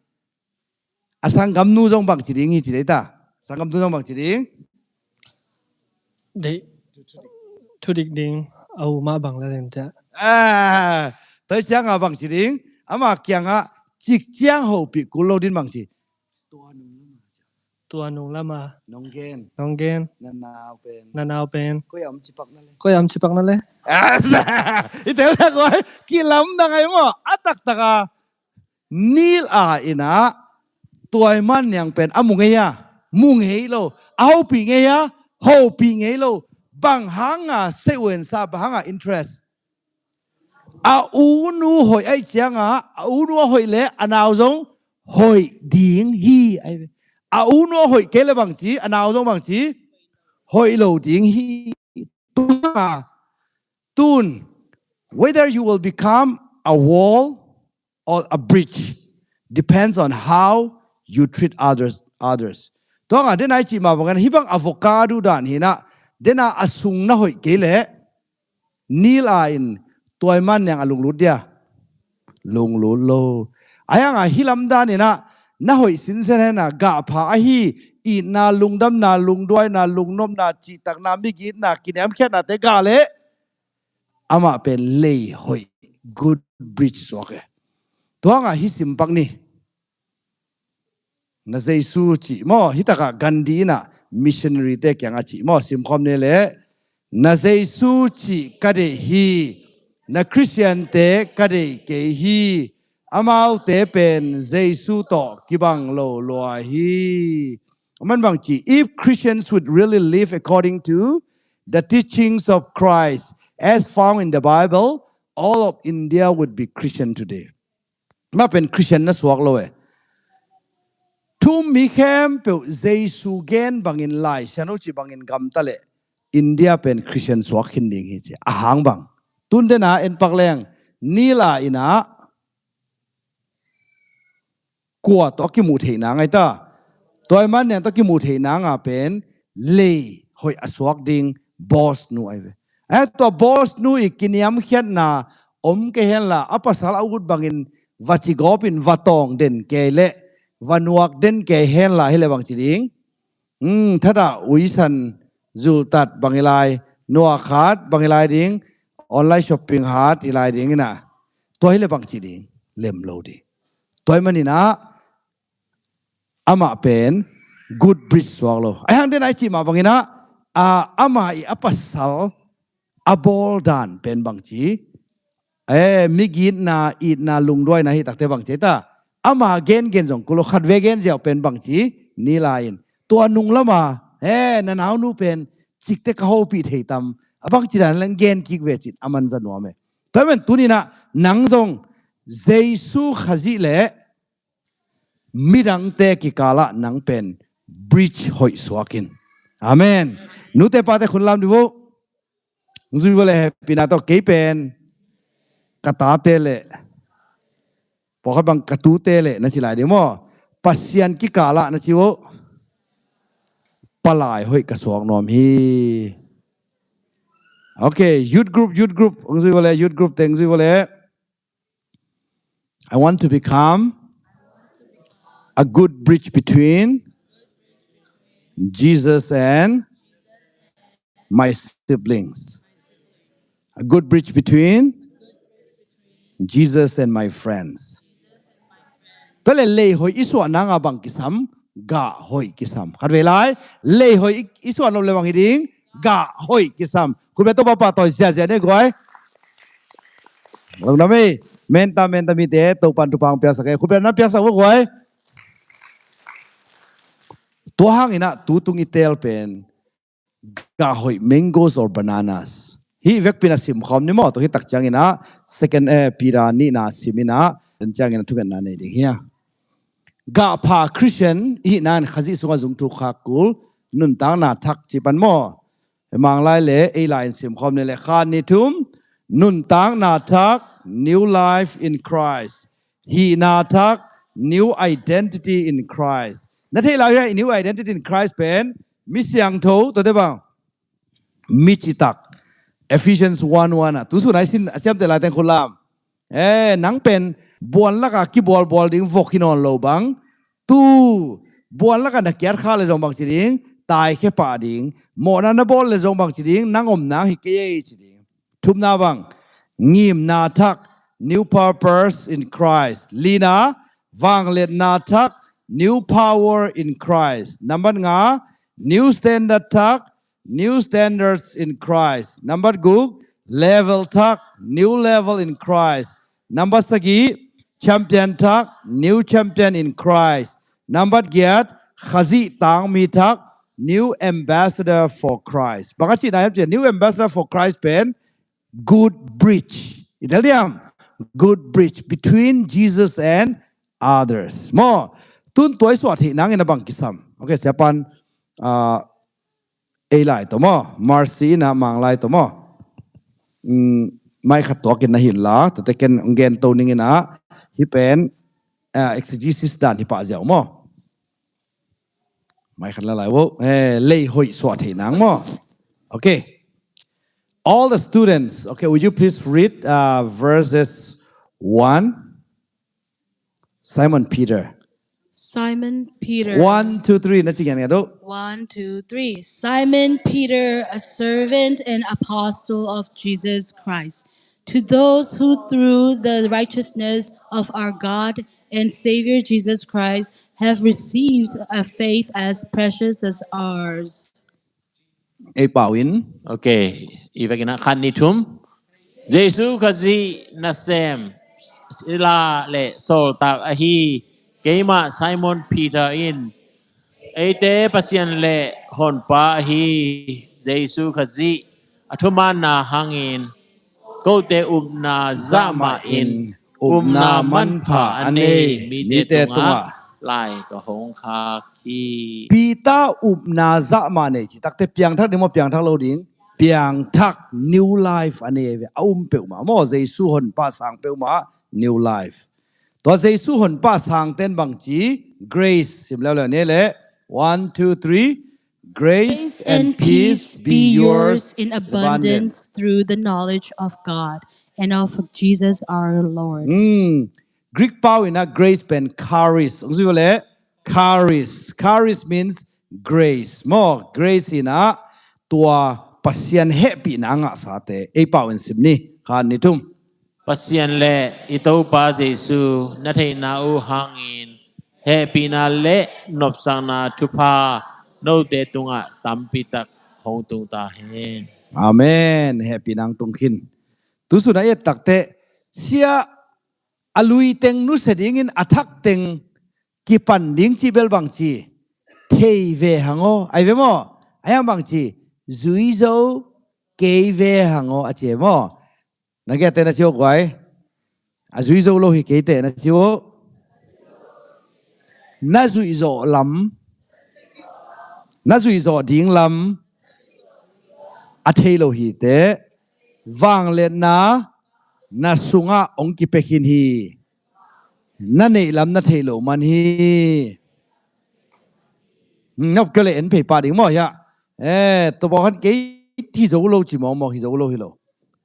A sanggamnu zong bang ci ding hi ci le ta. Sanggamnu zong bang ci ding. Dei. Thudik ding. A u mah bang la den cia. Ah, toi ciang a bang ci ding. Ama kiang a cik ciang hopih kul lo din bang ci. Tua nung lama. Tua nung lama. Nong gen. Nong gen. Na nau pen. Na nau pen. Koi am cipak na le. Koi am cipak na le. I tel le koi. Kilam na ngai mo. A taktak a. Nil a ina. Tuai man niang pen. A mu ngei a. Mu ngei lo. A hopih ngei a. Hopih ngei lo. Bang hang a. Seuen sa bang hang a interest. A u nu hoih ai cianga, a u nu a hoih le a nau zong hoih ding hi. Ai ve. A u nu a hoih kei le bang ci, a nau zong bang ci, hoih lo ding hi. Tua tun, whether you will become a wall or a bridge depends on how you treat others, others. Tua nga dena i cih ma bangin hibang avocado dan hina, dena a sung na hoih kei le, Nil a in tuai man niang a lunglut dia. Lunglut lo. Ayang a hilam dan ina na hoih sinsen hena gah pha ahi itna lungdamna lungduaina lungnopna cihtakna migitna kiniamkhiatnate gah le amah pen lei hoih good bridge suak e. Tuang a hi simpak ni. Na Jesu cih maw, hitakah Gandhi inah missionary te kiangah cih maw, simkhawm ni le. Na Jesu cih ka deih hi, na Christian te ka deih kei hi, amaute pen Jesu tawh kibang lo lua hi. Aman bang cih, if Christians would really live according to the teachings of Christ as found in the Bible, all of India would be Christian today. Mah pen Christian na suak lo e. Thu um mi khempeuh Jesu gen bangin Lai Siangtho cih bangin gamta le India pen Christian suak khin ding hi ci. Ahang bang. Tun dena en pak leng Nil a inah kua tawh kimuh theih nang ai ta. Tuai man niang tawh kimuh theih nang a pen lei hoih a suak ding boss nu ai ve. Ai tua boss nu i kiniamkhiatna om kei henla a pasal a ut bangin va cigawp in va tawng den kei le va nuak den kei henla hi le bang ci ding. Hmm, thadah uisan zultat bang i lai, nuak hat bang i lai ding, online shopping hat i lai ding ina. Tua hi le bang ci ding, lem lo ding. Tua hi man ina, amah pen good bridge suak lo. Ai hang den ai cih mah bang ina, a, amah i a pasal a bawl dan pen bang ci. Eh, migitna, itna, lungduaina hi takte bang ci ta. Ama gen gen zong kulo khat ve gen ziau pen bang ci. Nil a in. Tua nung lama, eh, na naunu pen cikte ka hopih thei tam. A bang ci dan leng gen kik ve cin, aman za nuam e. Tua men tuninah, nang zong Jesu Khazih le midangte kikalah nang pen bridge hoih suakin. Amen. Nute pate khun lam di vo. Zui vo le hepina tawh kei pen ka tate le pawlkhat bang ka tute le na ci lai di maw? Pasian kikalah na ci vo. Palai hoih ka suak nuam hi. Okay, youth group, youth group. Ong zui vo le, youth group teng zui vo le. I want to become a good bridge between Jesus and my siblings. A good bridge between Jesus and my friends. Tua le lei hoih i suah nanga bang kisam, gah hoih kisam. Khat vei lai, lei hoih i suah nop le bang hi ding, gah hoih kisam. Khutbia Topa pahtawi ziazia ne guai. Lungdam ei. Menta, menta mite, Topan thupha hong piaksak ei. Khutbia na piaksak vo guai. Tua hang ina, tu tung i tel pen gah hoih, mangoes or bananas. Hih vekpi na simkhawm ni maw, tua hi tak ciang ina, second, eh, Peter nihna sim ina, den ciang ina thungetna nei ding hia. gahpha Christian i hihna in Khazih sungah zung thuk khak kul, nuntakna thak ci pan maw. Manglai le ei lai in simkhawm ni le, khat, nih, thum. Nuntakna thak, new life in Christ. Hihna thak, new identity in Christ. Na theih lai uh hia, new identity in Christ pen mi siangtho, tua te bang, mi citak. Ephesians one one ah, tu sun a i sin a ciamteh lai teng khut lam. Eh, nang pen buan laka kibualbual ding vok hi nawn lo bang, tu buan laka na kiat kha le zong bang ci ding, taikhia pah ding. Mawhna na bawl le zong bang ci ding, nang om nang hi kei ei ci ding. Thumna bang, ngimna thak, new purpose in Christ. Lina, vangliatna thak, new power in Christ. Nambat nga, new standard thak, new standards in Christ. Nambat guk, level thak, new level in Christ. Nambat sagih, champion thak, new champion in Christ. Nambat giat, Khazih tangmi thak, new ambassador for Christ. Bang a cihna hiam cih leh, new ambassador for Christ pen good bridge. I tel diam? Good bridge between Jesus and others. Maw, tun tua i suah theih nangin a bang kisam. Ok, siapan, ah, ei lai tawh maw, Mercy in a Manglai tawh maw. Mm, mai khat tuakin na hin la, tate ken gen to ning in a, hi pen, ah, exegesis dan hi pah ziau maw. Mai khat la lai vo. Eh, lei hoih suah theih nang maw. Okay. All the students, okay, would you please read, uh, verses one? Simon Peter. Simon Peter. One, two, three. Na ci ngian ngian do. One, two, three. Simon Peter, a servant and apostle of Jesus Christ, to those who through the righteousness of our God and Savior Jesus Christ have received a faith as precious as ours. Ei pau in. Okay. I vekin a khat, nih, thum. Jesu Khazih nasem, sila le sawltak ahi keimah Simon Peter in, eite Pasian le Honpa ahi Jesu Khazih a thumanna hangin, kote upna zahmah in upna manpha a nei mite tungah lai ka hong khak hi. Peter upna zahmah nei ci takte piangthak ding maw, piangthak lo ding? Piangthak, new life a nei ve. A um peuhmah maw, Jesu Honpa sang peuhmah, new life. Tua Jesu Honpa sangten bangci, grace, sim leuleu ni le. One, two, three. Grace and peace be yours in abundance through the knowledge of God and of Jesus our Lord. Mm. Greek pau in a grace pen charis. Ong zui le, charis. Charis means grace. Maw, grace in a tua Pasian hehpihna ngahsate. Ei pau in sim ni. Khat, nih, thum. Pasian le i Topa Jesu na theihna uh hangin hehpihna le nopsakna thupha note tungah tampitak hong tung ta hen. Amen. Hehpihna hong tung khin. Tusun a i et takte, sia a lui teng nusia dingin a thak teng kipan ding cih bel bangci, thei ve hang aw, ai ve maw? Ai hang bangci, zui zo kei ve hang aw, a ci maw? Na giate na ci uh guai. A zui zo lo hi keite na ci uh. Na zuih zawh lam, na zuih zawh ding lam a thei lo hi teh, vangliatna na sungah hong kipia khin hi. Na neih lam na thei lo man hi. Hmm, na up kei le en phei pah ding maw hiah. Eh, tua bawk han kei hi zo lo ci maw maw, hi zo lo hi lo.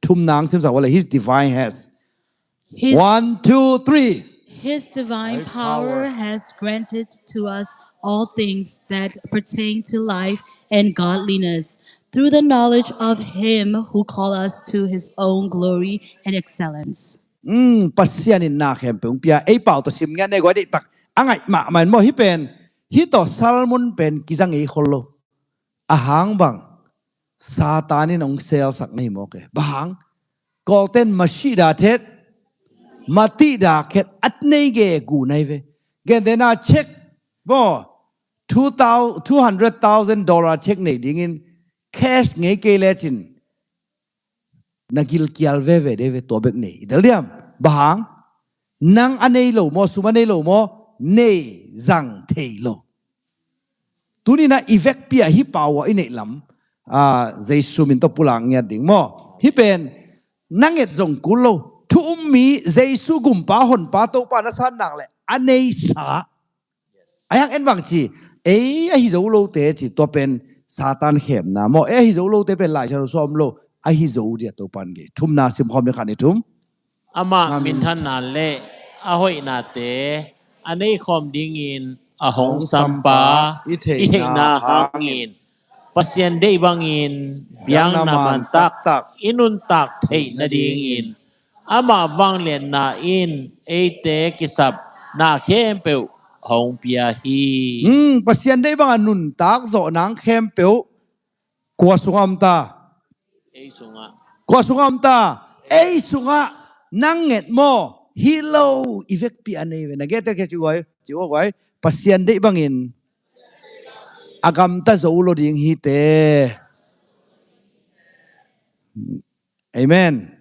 Thumna hong simsak uh le, his divine has. His, one, two, three. His divine power has granted to us all things that pertain to life and godliness through the knowledge of him who called us to his own glory and excellence. Mm, Pasian in na khempeuh hong pia, ei pau tawh sim ngiat nei guai, deihtak a ngaih mahmah in maw, hih pen, hih tawh sermon pen kiza ngei khol lo. A hang bang, Satan in hong selsak na hi mawk e. Bang hang, Kawlten masih dah thet, matih dah khet, at nei ge gu nai ve. Gente na check maw, two thou-, two hundred thousand dollar check nei dingin cash ngei kei lecin na gilkial veve de ve, tua bek nei. I tel diam? Bang hang, nang a nei lo maw, sum a nei lo maw, nei zang thei lo. Tuni-in ah i vekpi-a hih power i neih lam, ah, Jesu min tawh pulak ngiat ding maw? Hih pen na nget zong kul lo. Thu um mi Jesu gumpa honpa Topa na san nak leh a neisa. A hiang en bang ci, ei ahi zo lote ci, tua pen Satan khemna maw? Ei ahi zo lote pen Laisiangtho sung ah om lo, ahi zo ding a Topa in gen. Thumna simkhawm ni, khat, nih, thum. Amah minthanna le a hoihnate a neikhawm dingin a hong sampa i theihna hangin, Pasian deih bangin biakna man taktak i nuntak theih nadingin amah vangliatna in eite kisap na khempeuh hong pia hi. Hmm, Pasian deih banga nuntak zawh nang khempeuh kua sungah om ta? Ei sungah. Kua sungah om ta? Ei sungah. Nang nget maw? Hi lo, i vekpi a nei ve. Na gete kia ci uai, ci uai. Pasian deih bangin a gamta zo lo ding hite. Amen.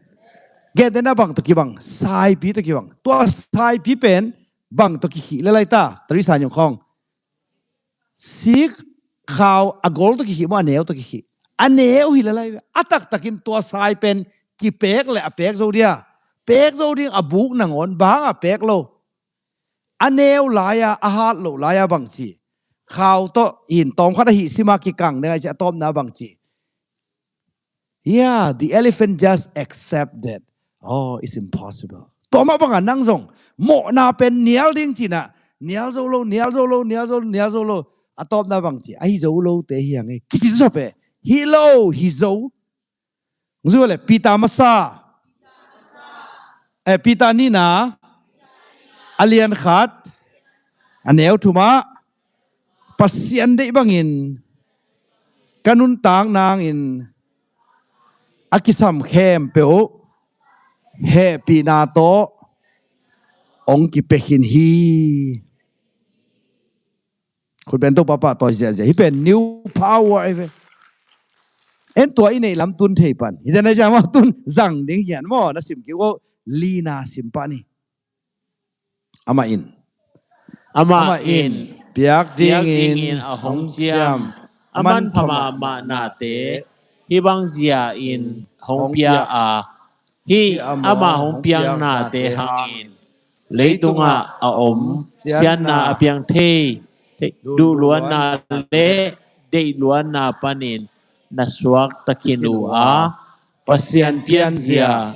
Gentehna bang tawh kibang, saipi tawh kibang. Tua saipi pen bang tawh kikhih le lai ta, Teresa nyungkhawng. Sik khau a gol tawh kikhih maw, a neu tawh kikhih? A neu hi le lai. A taktakin tua sai pen kipek le a pek zo dia? Pek zo ding, a buk nangawn bang a pek lo. A neu lai-a, a hat loh lai-a bang ci? Khau tawh hin tawm khat a hih sima kikang ding ai ci, a tawpna bang ci? Yeah, the elephant just accept that. Oh, it's impossible. Tua mah banga nang zong mawhna pen nial ding cina, nial zo lo, nial zo lo, nial zo, nial zo lo. A tawpna bang ci? Ahi zo lote hi hang e. Kici zo pe. Hi lo, hi zo. Zu le Peter masa. Eh, Peter nihna, a lian khat, a neu thumah, Pasian deih bangin ka nuntak nangin a kisam khempeuh hehpihna tawh hong kipia khin hi. Khut beng to papa, tawi ziahziah. Hih pen new power ahi ve. En tua i neih lam tun thei pan. Hi zan a zia maw tun zang ding hian maw, na sim kik uh. Lina sim pah ni. Amah in. Amah in piak dingin a hong ciam a manpha mahmah nate hih bang zia in hong pia a, hih amah hong piaknate hangin leitungah a om siatna a piang thei, duhluatna le deihluatna panin na suakta khin uh a, Pasian pianzia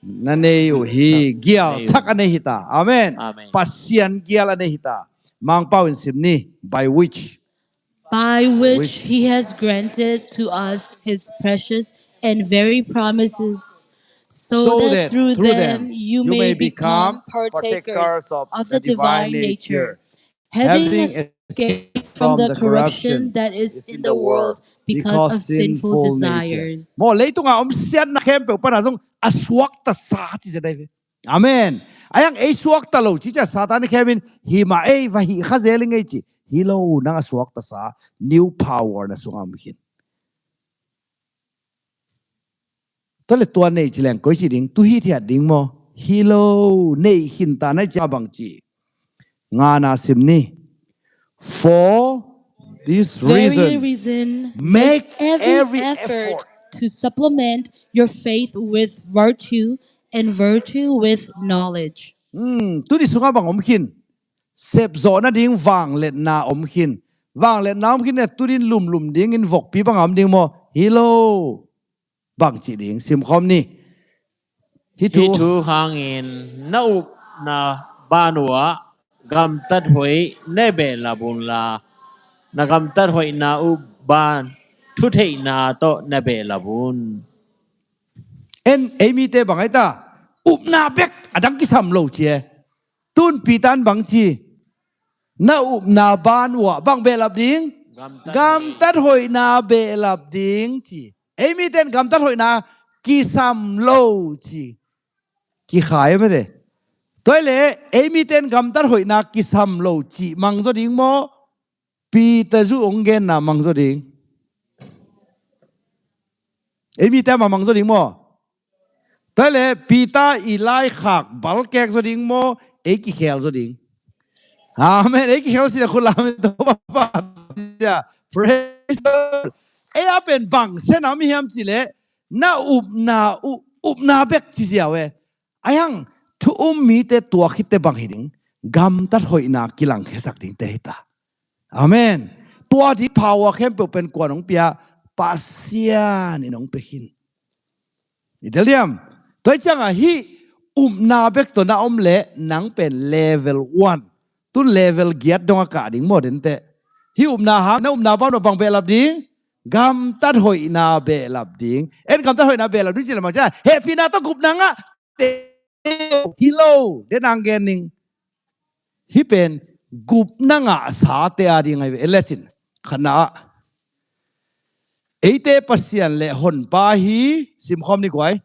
na nei uh hi. Gial thak a nei hi ta. Amen. Amen. Pasian gial a nei hi ta. Mangpau in sim ni. By which? By which he has granted to us his precious and very promises, so that through them you may become partakers of the divine nature, having escaped from the corruption that is in the world because of sinful desires. Maw, leitunga om siatna khempeuh pana zong a suakta sa ci zia dai ve. Amen. A hiang ei suakta lo ci cia Satan khemin hi mah ei va hih kha zel i ngei ci. Hi lo, nang a suakta sa new power na sungah om khin. Tua le tua nei ci leng koi ci ding, tu hithiat ding maw? Hi lo, nei khin ta nai ci a bang ci. Ngana sim ni. For this reason, very reason, make every effort to supplement your faith with virtue and virtue with knowledge. Hmm, tuni sungah bang om khin? Sepzawh nading vangliatna om khin. Vangliatna om khin e, tunin lumlum dingin vokpi bang om ding maw? Hi lo. Bang ci ding, simkhawm ni. Hih thu hangin na upna ban uh ah gamtat hoih na behlap unla, na gamtat hoihna uh ban thutheihna tawh na behlap un. En, ei mite bang ai ta? Upna bek, a dang kisam lo ci e. Tun Peter in bang ci? Na upna ban uh ah bang behlap ding? Gamtat hoihna behlap ding ci. Ei mite in gamtat hoihna kisam lo ci. Kikhai mete. Tua le, ei mite in gamtat hoihna kisam lo ci mang zaw ding maw? Peter zu hong genna mang zaw ding. Ei mite ama mang zaw ding maw? Tua le Peter i laikhak balkek zaw ding maw, ei kikhel zaw ding? Amen. Ei kikhel sin a khut lam in Topa phat. Praise the Lord. Ei a pen bang sen a mi hiam cih leh na upna, u- upna bek ci ziau e. Ahi hang thu um mite tua khit teh bang hi ding, gamtat hoihna kilangkhiasak dingte hi ta. Amen. Tua ding power khempeuh pen kua'n hong pia? Pasian in hong pia khin. I tel diam? Tua hi ciangah hih upna bek tawh na om leh nang pen level one. Tun level giat dong a kah ding maw, den teh. Hih upna hang, na upna bang tawh bang behlap ding? Gamtat hoihna behlap ding. En, gamtat hoihna behlap ding cih leh bang ci a, hehpihna tawh gupna ngah te hi lo, den ang gen ning. Hih pen gupna ngahsate a ding ahi ve. En lecin, khatna ah, eite Pasian le Honpa ahi, simkhawm ni guai.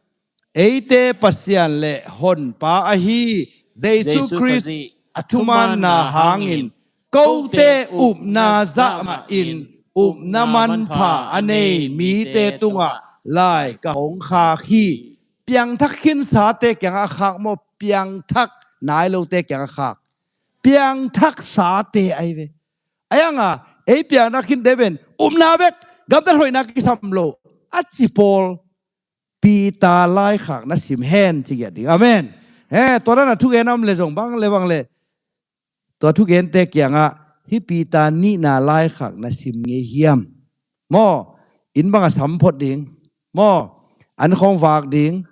Eite Pasian le Honpa ahi Jesu Khrist a thumanna hangin kote upna zah mahin upna manpha a nei mite tungah lai ka hong khak hi. Piangthak khinsate kiangah khak maw, piangthak nai lote kiangah khak? Piangthaksate ahi ve. Ahi hangah ei piangthak khinte pen upna bek, gamtat hoihna kisam lo a ci pawl, Peter laikhak na sim hen ci giat ding. Amen. He, tua dan a thugen a om le zong bang le bang le, tua thugente kiangah hih Peter nihna laikhak na sim ngei hiam? Maw, inn bangah sam phot ding, maw, an khawng vak ding,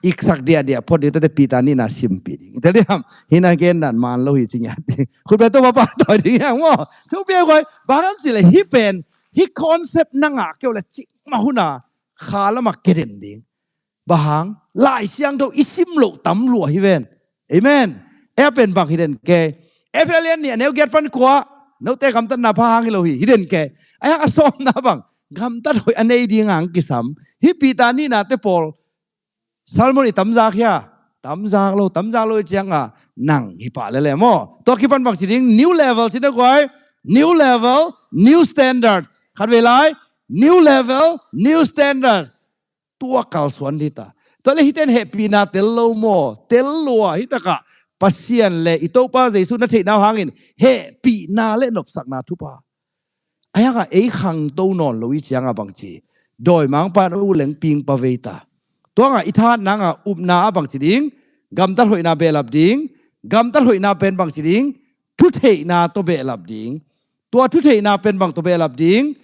iksak diahdiah phot ding, tate Peter nihna simpih ding. I tel diam? Hih na gen dan man lo hi ci ngiat ding. Khut beng, Topa pahtawi ding hiam maw? Thupi a guai. Bang hiam cih leh hih pen, hih concept na ngah kei uh leh cikmah hun a kha lamah kia den ding. Bang hang? Lai Siangtho i sim loh tam lua hi ven. Amen. Ei a pen bang hi den kei? Efesa lian nih a neu giat pan kua, note gamtatna pha hang hi lo hi, hi den kei. Ahi hang a sawmna bang, gamtat hoih a nei ding hang kisam. Hih Peter nihnate pawl, sermon i tamzak hia? Tamzak lo, tamzak lo i ciangah nang hi pah lele maw. Tua kipan bang ci ding? New level ci na guai. New level, new standards. Khatvei lai, new level, new standards. Tua kalsuan dita. Tua le hihten hehpihna tel lo maw? Tel lua. Hih takah Pasian le i Topa Jesu na theihna uh hangin hehpihna le nopsakna thupha. Ahi hangah ei khangto nawn lo i ciangah bang ci? Dawimangpa'n a u leng ping pa vei ta. Tua hangah i thahat nangah upna ah bang ci ding? Gamtat hoihna behlap ding. Gamtat hoihna pen bang ci ding? Thutheihna tawh behlap ding. Tua thutheihna pen bang tawh behlap ding?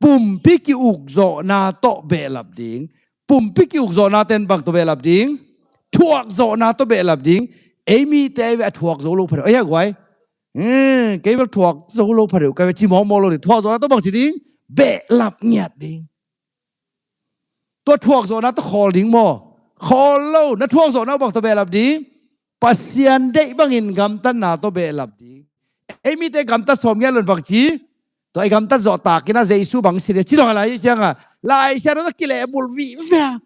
Pumpi ki-ukzawhna tawh behlap ding. Pumpi ki-ukzawhna ten bang tawh behlap ding? Thuakzawhna tawh behlap ding. Ei mite ahi ve a thuak zo lo pha deuh. Ahi a guai. Eh, kei bel thuak zo lo pha deuh ka ve ci mawkmawk lo ding. Thuakzawhna tawh bang ci ding? Behlap ngiat ding. Tua thuakzawhna tawh khawl ding maw? Khawl lo. Na thuakzawhna uh bang tawh behlap ding? Pasian deih bangin gamtatna tawh behlap ding. Ei mite gamtat sawm ngiat lo in bang ci? Tua i gamtat zawh takin ah Jesu bang si le ci dong a lai ciangah Lai Siangtho tawh kilehbulh vivia.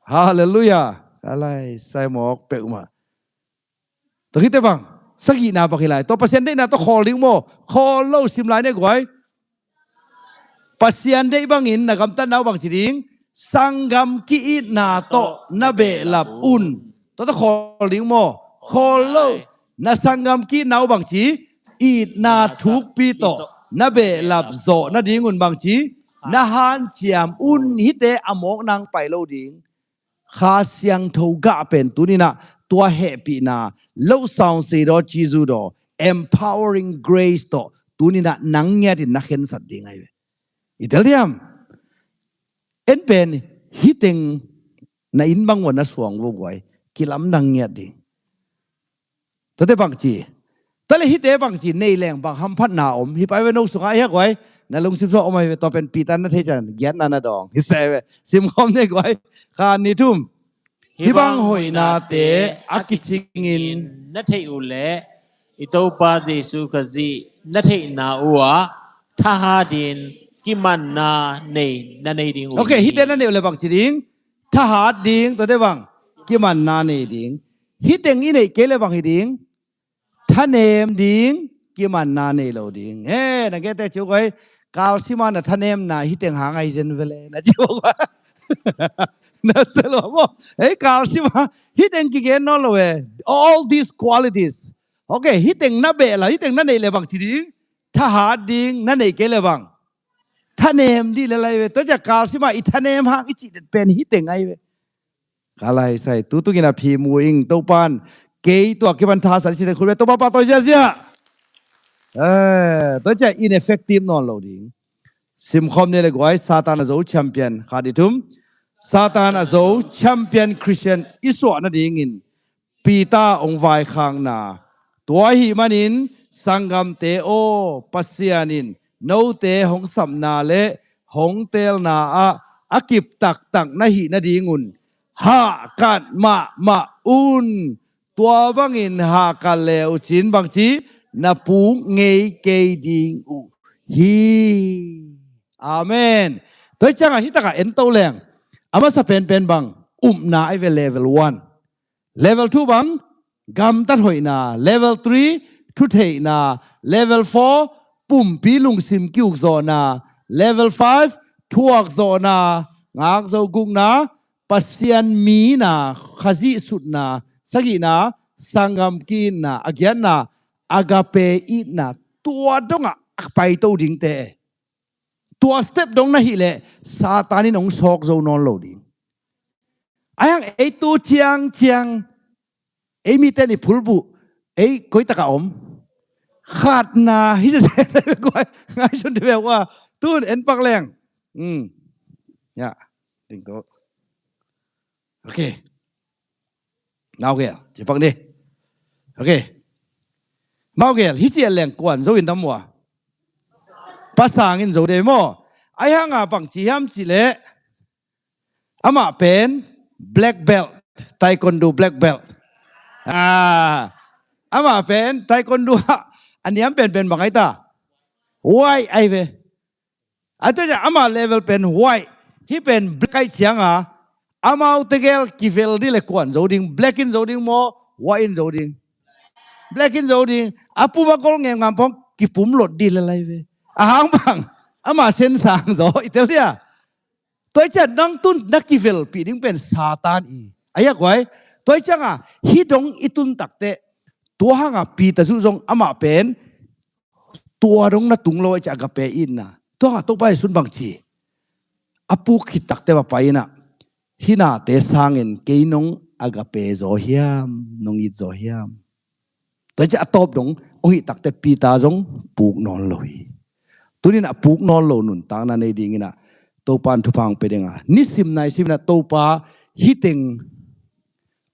Halleluiah. Ka lai sai mawk peuhmah. Tua khit teh bang, sagihna bang hi lai? Tua Pasian deihna tawh khawl ding maw? Khawl lo. Sim lai ne guai. Pasian deih bangin na gamtatna uh bang ci ding? Sanggam ki-itna tawh na behlap un. Tua tawh khawl ding maw? Khawl lo. Na sanggam ki-itna uh bang ci? Itna thukpi tawh na behlap zawh nadingun bang ci? Na hanciam un. Hihte a mawk nang pai lo ding. Kha Siangtho gah pen tuninah tua hehpihna, lo sawn sei daw cizu daw, empowering grace tawh tuninah nang ngiatin na khensat ding ahi ve. I tel diam? En pen hih teng na inn bang uh a na suang vo guai, kilamdang ngiat ding. Tuate bang ci? Tua le hihte bang ci? Nei leng bang hamphatna om? Hi pai ve, no sungah ahi a guai. Na lungsim sungah om ahi ve, tua pen Peter na thei ciang giatna na dawng hi se ve. Simkhawm ne guai. Kha, nih, thum. Hih bang hoihnate a kicingin na theih uh leh i Topa Jesu Khazih na theihna uh ah thahatin kimanna nei na nei ding uh hi. Ok, hihte na neih uh leh bang ci ding? Thahat ding, tuate bang? Kimanna nei ding. Hih teng i neih kei leh bang hi ding? Thanem ding, kimanna nei lo ding. He, na gete ciu koi, kalsima na thanemna hih teng hang ahi zen vele na ciu koi. Na selo mo. Hei, kalsima hih teng kigen nawn lo e. All these qualities Ok, hih teng na beh la, hih teng na neih le bang ci ding? Thahat ding. Na neih kei le bang? Thanem dih le lai ve. Tua ciang kalsim ah i thanem hang i cih den pen hih teng ahi ve. Ka lai sai, tu tungin a phi mu ing, Topa'n kei tua kipan thasan i cih den khut ve, Topa pahtawi ziazia. Eh, tua ciang ineffective nawn lo ding. Simkhawm ni le guai, Satan a zo champion, khat ni thum. Satan a zo champion Christian i suah nadingin Peter hong vaikhakna. Tua ahih manin sanggamte aw, Pasian in note hong sapna le hong teelna ah a kip taktak na hih nadingun hahkat mahmah un. Tua bangin hahkat le uh cin bangci na puk ngei kei ding uh hi. Amen. Tua hi ciangah hih takah en to leng, a masa penpen bang, upna ahi ve, level one. Level two bang, gamtat hoihna. Level three, thutheihna. Level four, pumpi lungsim ki-ukzawhna. Level five, thuakzawhna. Ngakzo gukna, Pasian mina, Khazih sutna. Sagihna, sanggam ki-itna. A giatna, agape itna. Tua dongah a paito dingte. Tua step dong na hih leh Satan in hong sawk zo nawn lo ding. Ahi hang ei tu ciangciang ei mite ni phulbuh, ei koi takah om? Khatna hi se se guai, ngaihsun de beuh a. Tun en pak leng. Hmm. Ya. Ding ko. Ok. Naugel, ci pak ni. Ok. Maugel, hih ciah leng kuan zo in dam ua? Pasang in zo de maw? Ahi hanga bang ci hiam cih leh, amah pen black belt, taekwondo black belt. Ah, amah pen taekwondo ah a niam penpen bang ahi ta? White ahi ve. A tua ciang amah level pen white, hih pen black ahi cianga, amau tegel kivel dih le kuan zo ding, black in zo ding maw, white in zo ding? Black in zo ding. A pum a gol ngemngam pong kipum lot dih le lai ve. A hang bang, amah sen sang zo, i tel dia. Tua hi ciang nang tun na kivelpih ding pen Satan i. Ahi a guai. Tua hi cianga, hih dong i tun takteh, tua hanga Peter zuh zong amah pen tua dong na tung lo, a ci agape itna. Tua hanga Topa Jesu'n bang ci? A puk khit takte va pai inah, hih nate sangin kei nong agape zaw hiam, nong it zaw hiam? Tua ci a tawp dong hong hih takte Peter zong puk nawn lo hi. Tunin a puk nawn lo nuntakna nei dinginah Topa in thupha hong pia dinga, nisim naisim inah Topa hih teng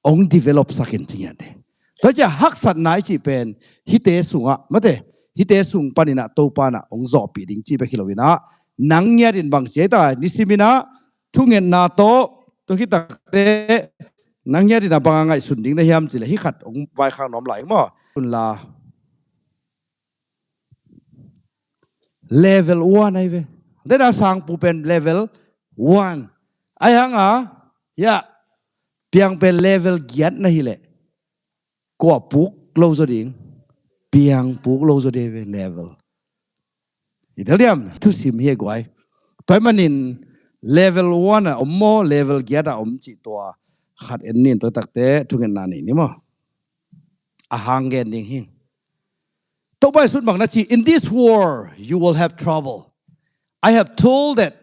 hong develop sakin ci ngiat ding. Tua ciah haksatna i cih pen hihte sungah, mate, hihte sung paninah Topa inah hong zawhpih ding cih bek hi loinah, nang ngiatin bang ci ei ta, nisiminah thungetna tawh, tua khittakte nang ngiatinah banga ngaihsun ding na hiam cileh, hih khat hong vaikhak nuam lai maw? Tunla. Level one ahi ve. Dena sangpu pen level one. Ahi hanga, ya, piang pen level giat na hileh, kua puk lo zaw ding? Piang puk lo zaw ding ve level. I tel diam, thusim hi guai. Tua hi manin level one a om maw, level giat a om cih tua khat en nin, tua takte thungetna nei ni maw? A hang gen ding hi. Topa Jesu'n bang na ci, in this world you will have trouble. I have told that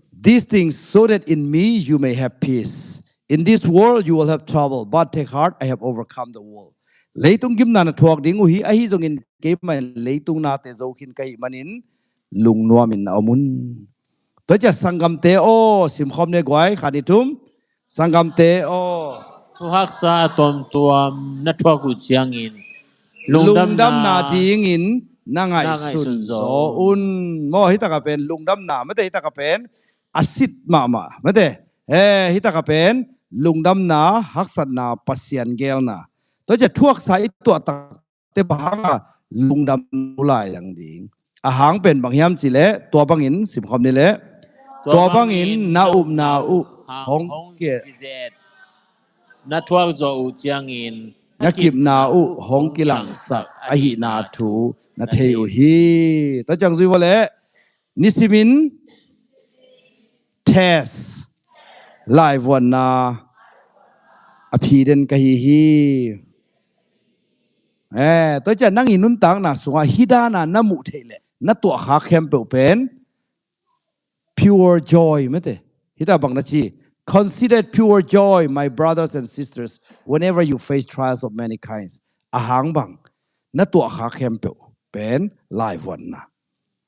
these things so that in me you may have peace. In this world you will have trouble, but take heart, I have overcome the world. Leitung gimna na thuak ding uh hi, ahi zongin keimah in leitung nate zo khin ka hih manin lungnuamin na om un. Tua ciah sanggamte aw, simkhawm ne guai, khat ni thum. Sanggamte aw, thuhaksa a tuamtuam na thuak uh ciangin lungdamna dingin na ngaihsun zaw un. Maw, hih takah pen lungdamna, mate, hih takah pen a sit mahmah, mate. Eh, hih takah pen lungdamna, haksatna, Pasian geelna. Tua ciah thuhaksa i tuah tak te bang hanga lungdam uh lai lang ding? A hang pen bang hiam cileh, tua bangin simkhawm ni leh, tua bangin na upna uh hong kizet, na thuak zawh uh ciangin na kipna uh hong kilangsak ahihna thu na thei uh hi. Tua ciang zui vua leh, nisimin test, laivuanna a phi den ka hi hi. Eh, tua ciang nang i nuntakna sungah hih dana na muh theih leh na tuahkhak khempeuh pen pure joy mate. Hih ta bang na ci, "Consider it pure joy, my brothers and sisters, whenever you face trials of many kinds." Ahang bang na tuahkhak khempeuh pen laivuanna.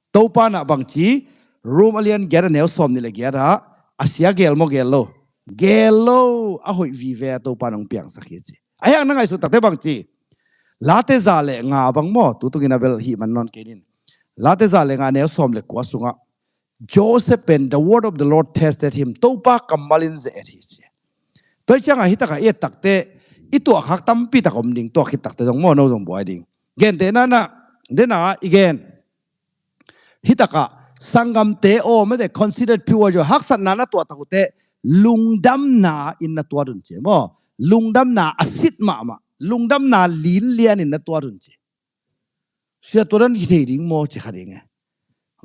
Topa na bang ci, Rom a lian giat a neu sawm nih le giat ah, a sia gel maw gel lo? Gel lo, a hoih vive a Topa nong piangsak hi ci. Ahi hang na ngaihsut takte bang ci, Late za le nga bang maw, tu tungin a bel hih man nawn kei ning. Late za le nga neu sawm le kua sungah, Joseph pen, "The word of the Lord tested him." Topa kammal in ze-et hi ci. Tua hi ciangah hih takah i et takte, i tuahkhak tampi tak om ding, tuah khit takte zong maw, no zong buai ding. Gentehna na, dena i gen. Hih takah, sanggamte aw, mate, considered pure joy, haksatna na tuah tak uh teh, lungdamna in na tuat un ci maw. Lungdamna a sit mahmah, lungdamna linlian in na tuat un ci. Sia, tua dan hi thei ding maw ci kha ding e.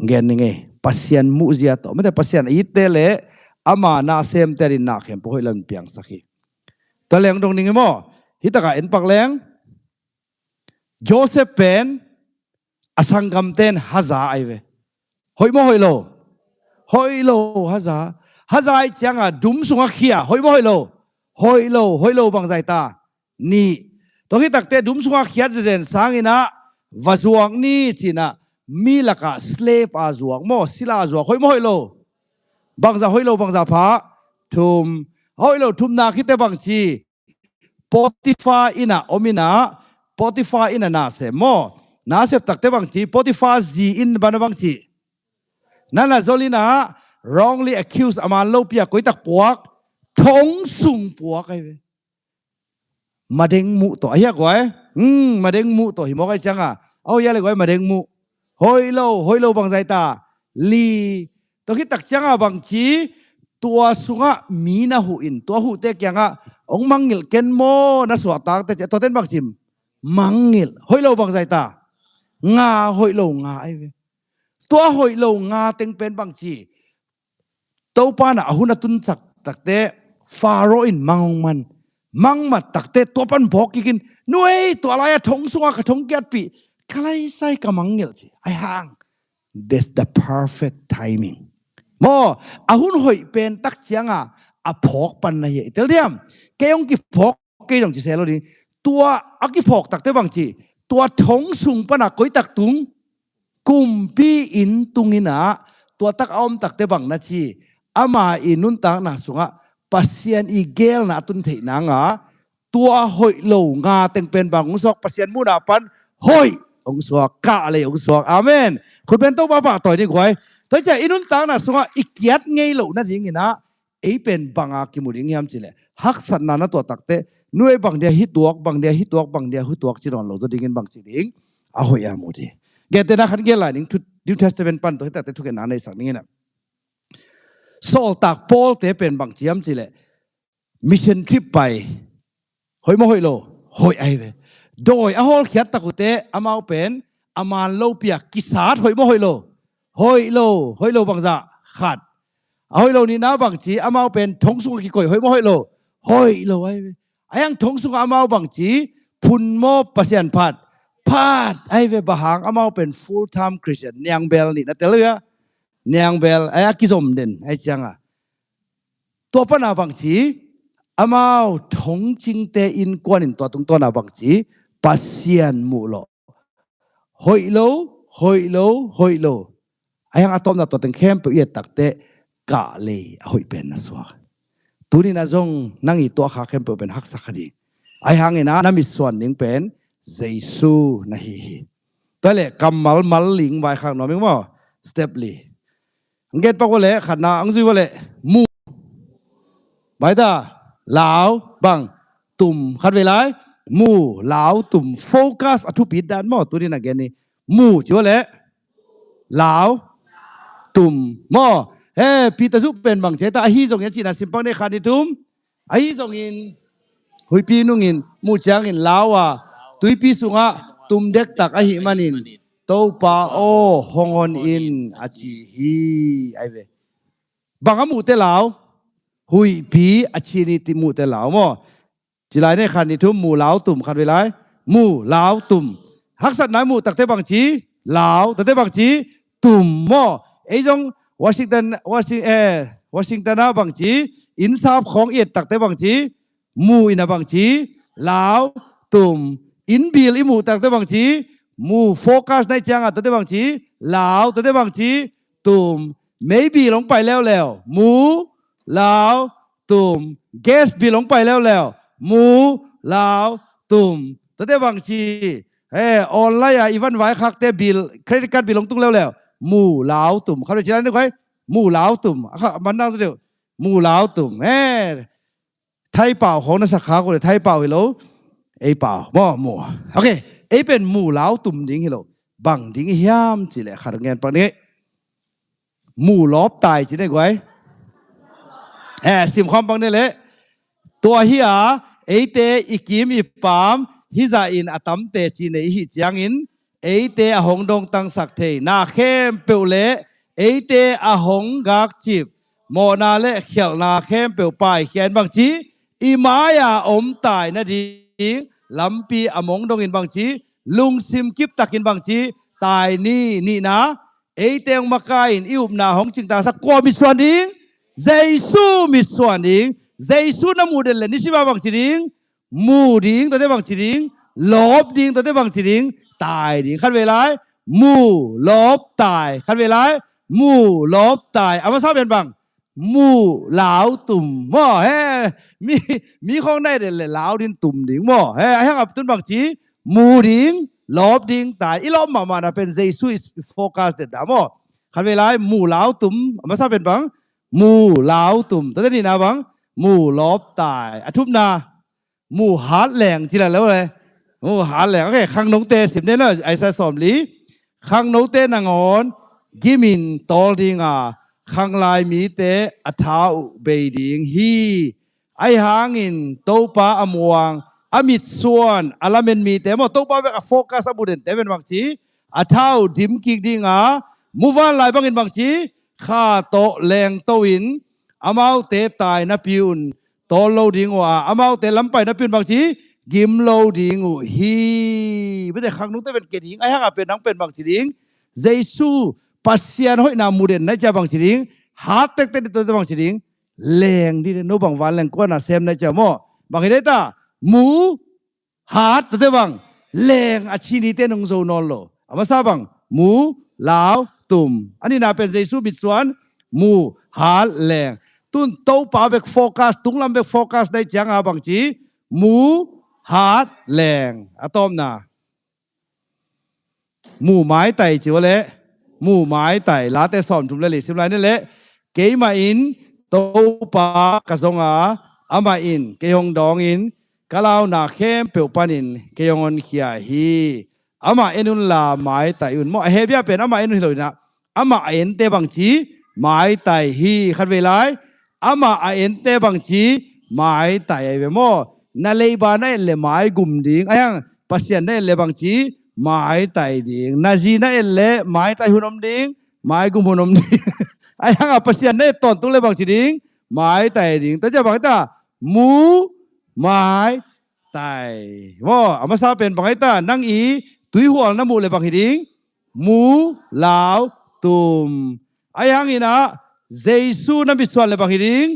Gen ning e, Pasian muhzia tawh, mate, Pasian a itte le ama na semte a din na khempeuh hoih lam piangsak hi. Tua leng dong ning e maw. Hih takah en pak leng, Joseph pen a sanggamten haza ai ve. Hoih maw hoih lo? Hoih lo, haza. Haza ai ciangah dum sungah khia, hoih maw hoih lo? Hoih lo, hoih lo bang zai ta? Nih. Tua khit takte dum sungah khiat zezen sangin ah va zuak ni ci-in ah, mi lakah slave a zuak maw, sila a zuak, hoih maw hoih lo? Bangza hoih lo, bangza pha? Thum. Hoih lo, thumna khit teh bang ci, Potiphar inn ah om in ah, Potiphar inn ah na sem maw. Na sep takte bang ci, Potiphar zi in bang a bang ci, na na zol in ah, wrongly accused, a man lopi a koi tak puak? Thong sung puak ai ve. Madeng muh tawh, ahi a guai? Hmm, madeng muh tawh hi mawk ai ciangah, a hoih a le guai, madeng muh. Hoih lo, hoih lo bang zai ta? Li. Tua khit tak ciangah bang ci, tua sungah mi na huh in, tua huhte kiangah, "Hong mangngilh ken maw, na suahtakte," ci a, tuaten bang ci? Mangngilh. Hoih lo bang zai ta? Nga, hoih lo nga ai ve. Tua hoih lo nga teng pen bang ci, Topa na a hun a tun cak takte, Pharaoh in mang hong man. Mang mat takte, tua pan bawk kikin, "Nuei, tua lai-a thong sungah ka thong kiatpih, ka laisai ka mangngilh," ci. Ahi hang, that's the perfect timing. Maw, a hun hoih pen tak ciangah a phawk pan na hi a, i tel diam? Kei hong kiphawk kei zong ci se lo ding. Tua a kiphawk takte bang ci, tua thong sung pana koi tak tung? Kumpi inn tung in ah, tua tak a om takte bang na ci, ama i nuntakna sungah Pasian i geelna a tun theih nanga, tua hoih lo nga teng pen bang hong suak? Pasian muhna pan hoih hong suak, kahlei hong suak. Amen. Khut beng, Topa pahtawi ni guai. Tua hi ciah i nuntakna sungah i kiat ngei loh nadingin ah, ei pen banga kimu ding hiam cih leh, haksatna na tuah takte, "Nuei, bang dia hih tuak, bang dia hih tuak, bang dia hih tuak," ci nawn lo, tua dingin bang ci ding? A hoih a mu ding. Gentehna khat gen lai ning, thu, New Testament pan tua hih takte thukhenna nei sak ning in ah. Sawltak Paul te pen bang ci hiam cih leh, mission trip pai. Hoih maw hoih lo? Hoih ai ve. Dawi a hawlkhiat tak uh teh, amau pen a man lopi a kisat, hoih maw hoih lo? Hoih lo, hoih lo bangzah? Khat. A hoih lo nihna bang ci, amau pen thong sungah kikoih, hoih maw hoih lo? Hoih lo ai ve. Ahi hang thong sungah amau bang ci, phun maw Pasian phat? Phat ai ve. Bang hang? Amau pen full time Christian, niangbel nih na tel uh a. Niangbel, ai a kizom den, ai ciangah. Tua pana bang ci, amau thongcingte innkuan in tua tungtawna bang ci, Pasian muh lawh. Hoih lo, hoih lo, hoih lo. Ahi hang a tawpna tua teng khempeuh i et takteh, kahlei a hoih pen na suak. Tuni-in ah zong nang i tuahkhak khempeuh pen haksa kha ding. Ahi hangin ah na mitsuan ding pen Jesu na hi hi. Tua leh kammal mal ling vaikhak nuam ing maw? Step li. Hong gen pak uh leh, khatna hong zui uh leh, mu. Baita, lau, bang, tum, khatvei lai. Mu, lau, tum, focus a thupi dan maw, tuni-in a gen ni. Mu ci uh leh, lau, tum, maw. He, Peter zuh pen bang ci ta, ahi zongin a cihna simpang ni, khat ni tum. Ahi zongin, huihpi nungin, muh ciangin lau a, tuipi sungah tum dektak ahih manin, Topa aw, hong hon in, a ci hi, ai ve. Bang a muhte lau, huihpi a ci ni, ti muhte lau maw. Ci lai ni, khat ni tum, mu lau tum, khatvei lai. Mu, lau, tum. Haksatna i muh takte bangci, lau, tate bangci, tum maw. Ei zong Washington, Washing-, eh, Washington ah bangci, innsap khawng i et takte bangci, mu, ina bangci, lau, tum. Inn bill i muh takte bangci, mu, focus na hih ciangah tate bangci, lau, tate bangci, tum. Mei bill hong pai leuleu, mu, lau, tum. Gas bill hong pai leuleu, mu, lau, tum. Tate bangci, eh, online ah i van vaikhakte bill, credit card bill hong tung leuleu, mu, lau, tum. Khat vei ci lai ni guai, mu, lau, tum. A kha man nang tu deuh, mu, lau, tum. Eh, Thai pau khawng na sak khak uh leh Thai pau hi lo, ei pau maw, mu. Ok, ei pen mu, lau, tum ding hi lo. Bang ding hiam cih leh khat ngen pak ding ei. Mu lawp tai ci nei guai. Eh, sim khawm bang nei leh, tua hi a, eite i kim i pam hizah in a tamte ci nei i hih ciangin, eite a hong dongtangsak thei na khempeuh leh eite a hong gakcip mawhna leh khialhna khempeuh paikhia in bangci, i mai-a om tai nading lampi a mong dongin bangci, lungsim kiptakin bangci, tai ni. Nihna, eite hong makai-in i upna hong cingtasak kua mitsuan ding? Jesu mitsuan ding. Jesu na muh den leh nisim a bangci ding? Mu ding, tate bangci ding? Lawp ding, tate bangci ding? Tai ding. Khat vei lai, mu, lawp, tai. Khat vei lai, mu, lawp, tai. A masa pen bang, mu, lau, tum maw. He, mi, mi khawng na et leh lau ding, tum ding maw. He, a hiang a tun bangci, mu ding, lawp ding, tai. I lawp mahmah na pen Jesu i focus den dah maw. Khat vei lai, mu, lau, tum. A masa pen bang, mu, lau, tum. Tate nihna bang, mu, lawp, tai. A thumna, mu, hat, leng ci lai lo le. Mu, hat, leng. Ok, khangnote sim nei lo, Isaiah sawmli. Khangnote nangawn gimin tawl ding a, khanglai mite a tha uh bei ding hi. Ahi hangin Topa a muang, a mitsuan, a lamen mite maw, Topa bek a focus a mu dente pen bangci, a tha uh dim kik ding a, muvanlai bangin bangci, kha tawh lengto in, amaute tai napi un tawl lo ding uh a, amaute lam pai napi un bangci, gim lo ding uh hi. Bete khangnote pen ke ding, ahi hang a pen nang pen bangci ding? Jesu Pasian hoihna mu den na hih ciang bangci ding? Hat tektek ding, tate bangci ding? Leng ding, no bang vanleng kuana sem na hih ciang maw. Bang hi dei ta, mu, hat, tate bang, leng a ci nite nong zo nawn lo. A masa bang, mu, lau, tum. A nihna pen Jesu mitsuan, mu, hat, leng. Tun Topa bek focus, tunglam bek focus na hih ciang a bangci, mu, hat, leng. A tawpna, mu maitai ci uh leh, mu maitai. Late sawmthum le li sim lai ni leh, keimah in Topa ka zong a, amah in kei hong dawngin, ka launa khempeuh panin kei hong honkhia hi. Amah en unla maitai un maw. A hehpih pen amah en un hi lo in ah, amah a ente bangci, maitai hi. Khat vei lai, amah a ente bangci, maitai ahi ve maw. Na leiba na et leh maigum ding, ahi hang Pasian na et leh bangci, maitai ding. Na zi na et leh maitai hun om ding, maigum hun om ding. Ahi hang a Pasian na et tawntung leh bangci ding, maitai ding. Tua ciang bang hi ta, mu, maitai maw. A masa pen bang hi ta, nang i tuihual na muh leh bang hi ding? Mu, lau, tum. Ahi hangin ah, Jesu na mitsuan leh bang hi ding?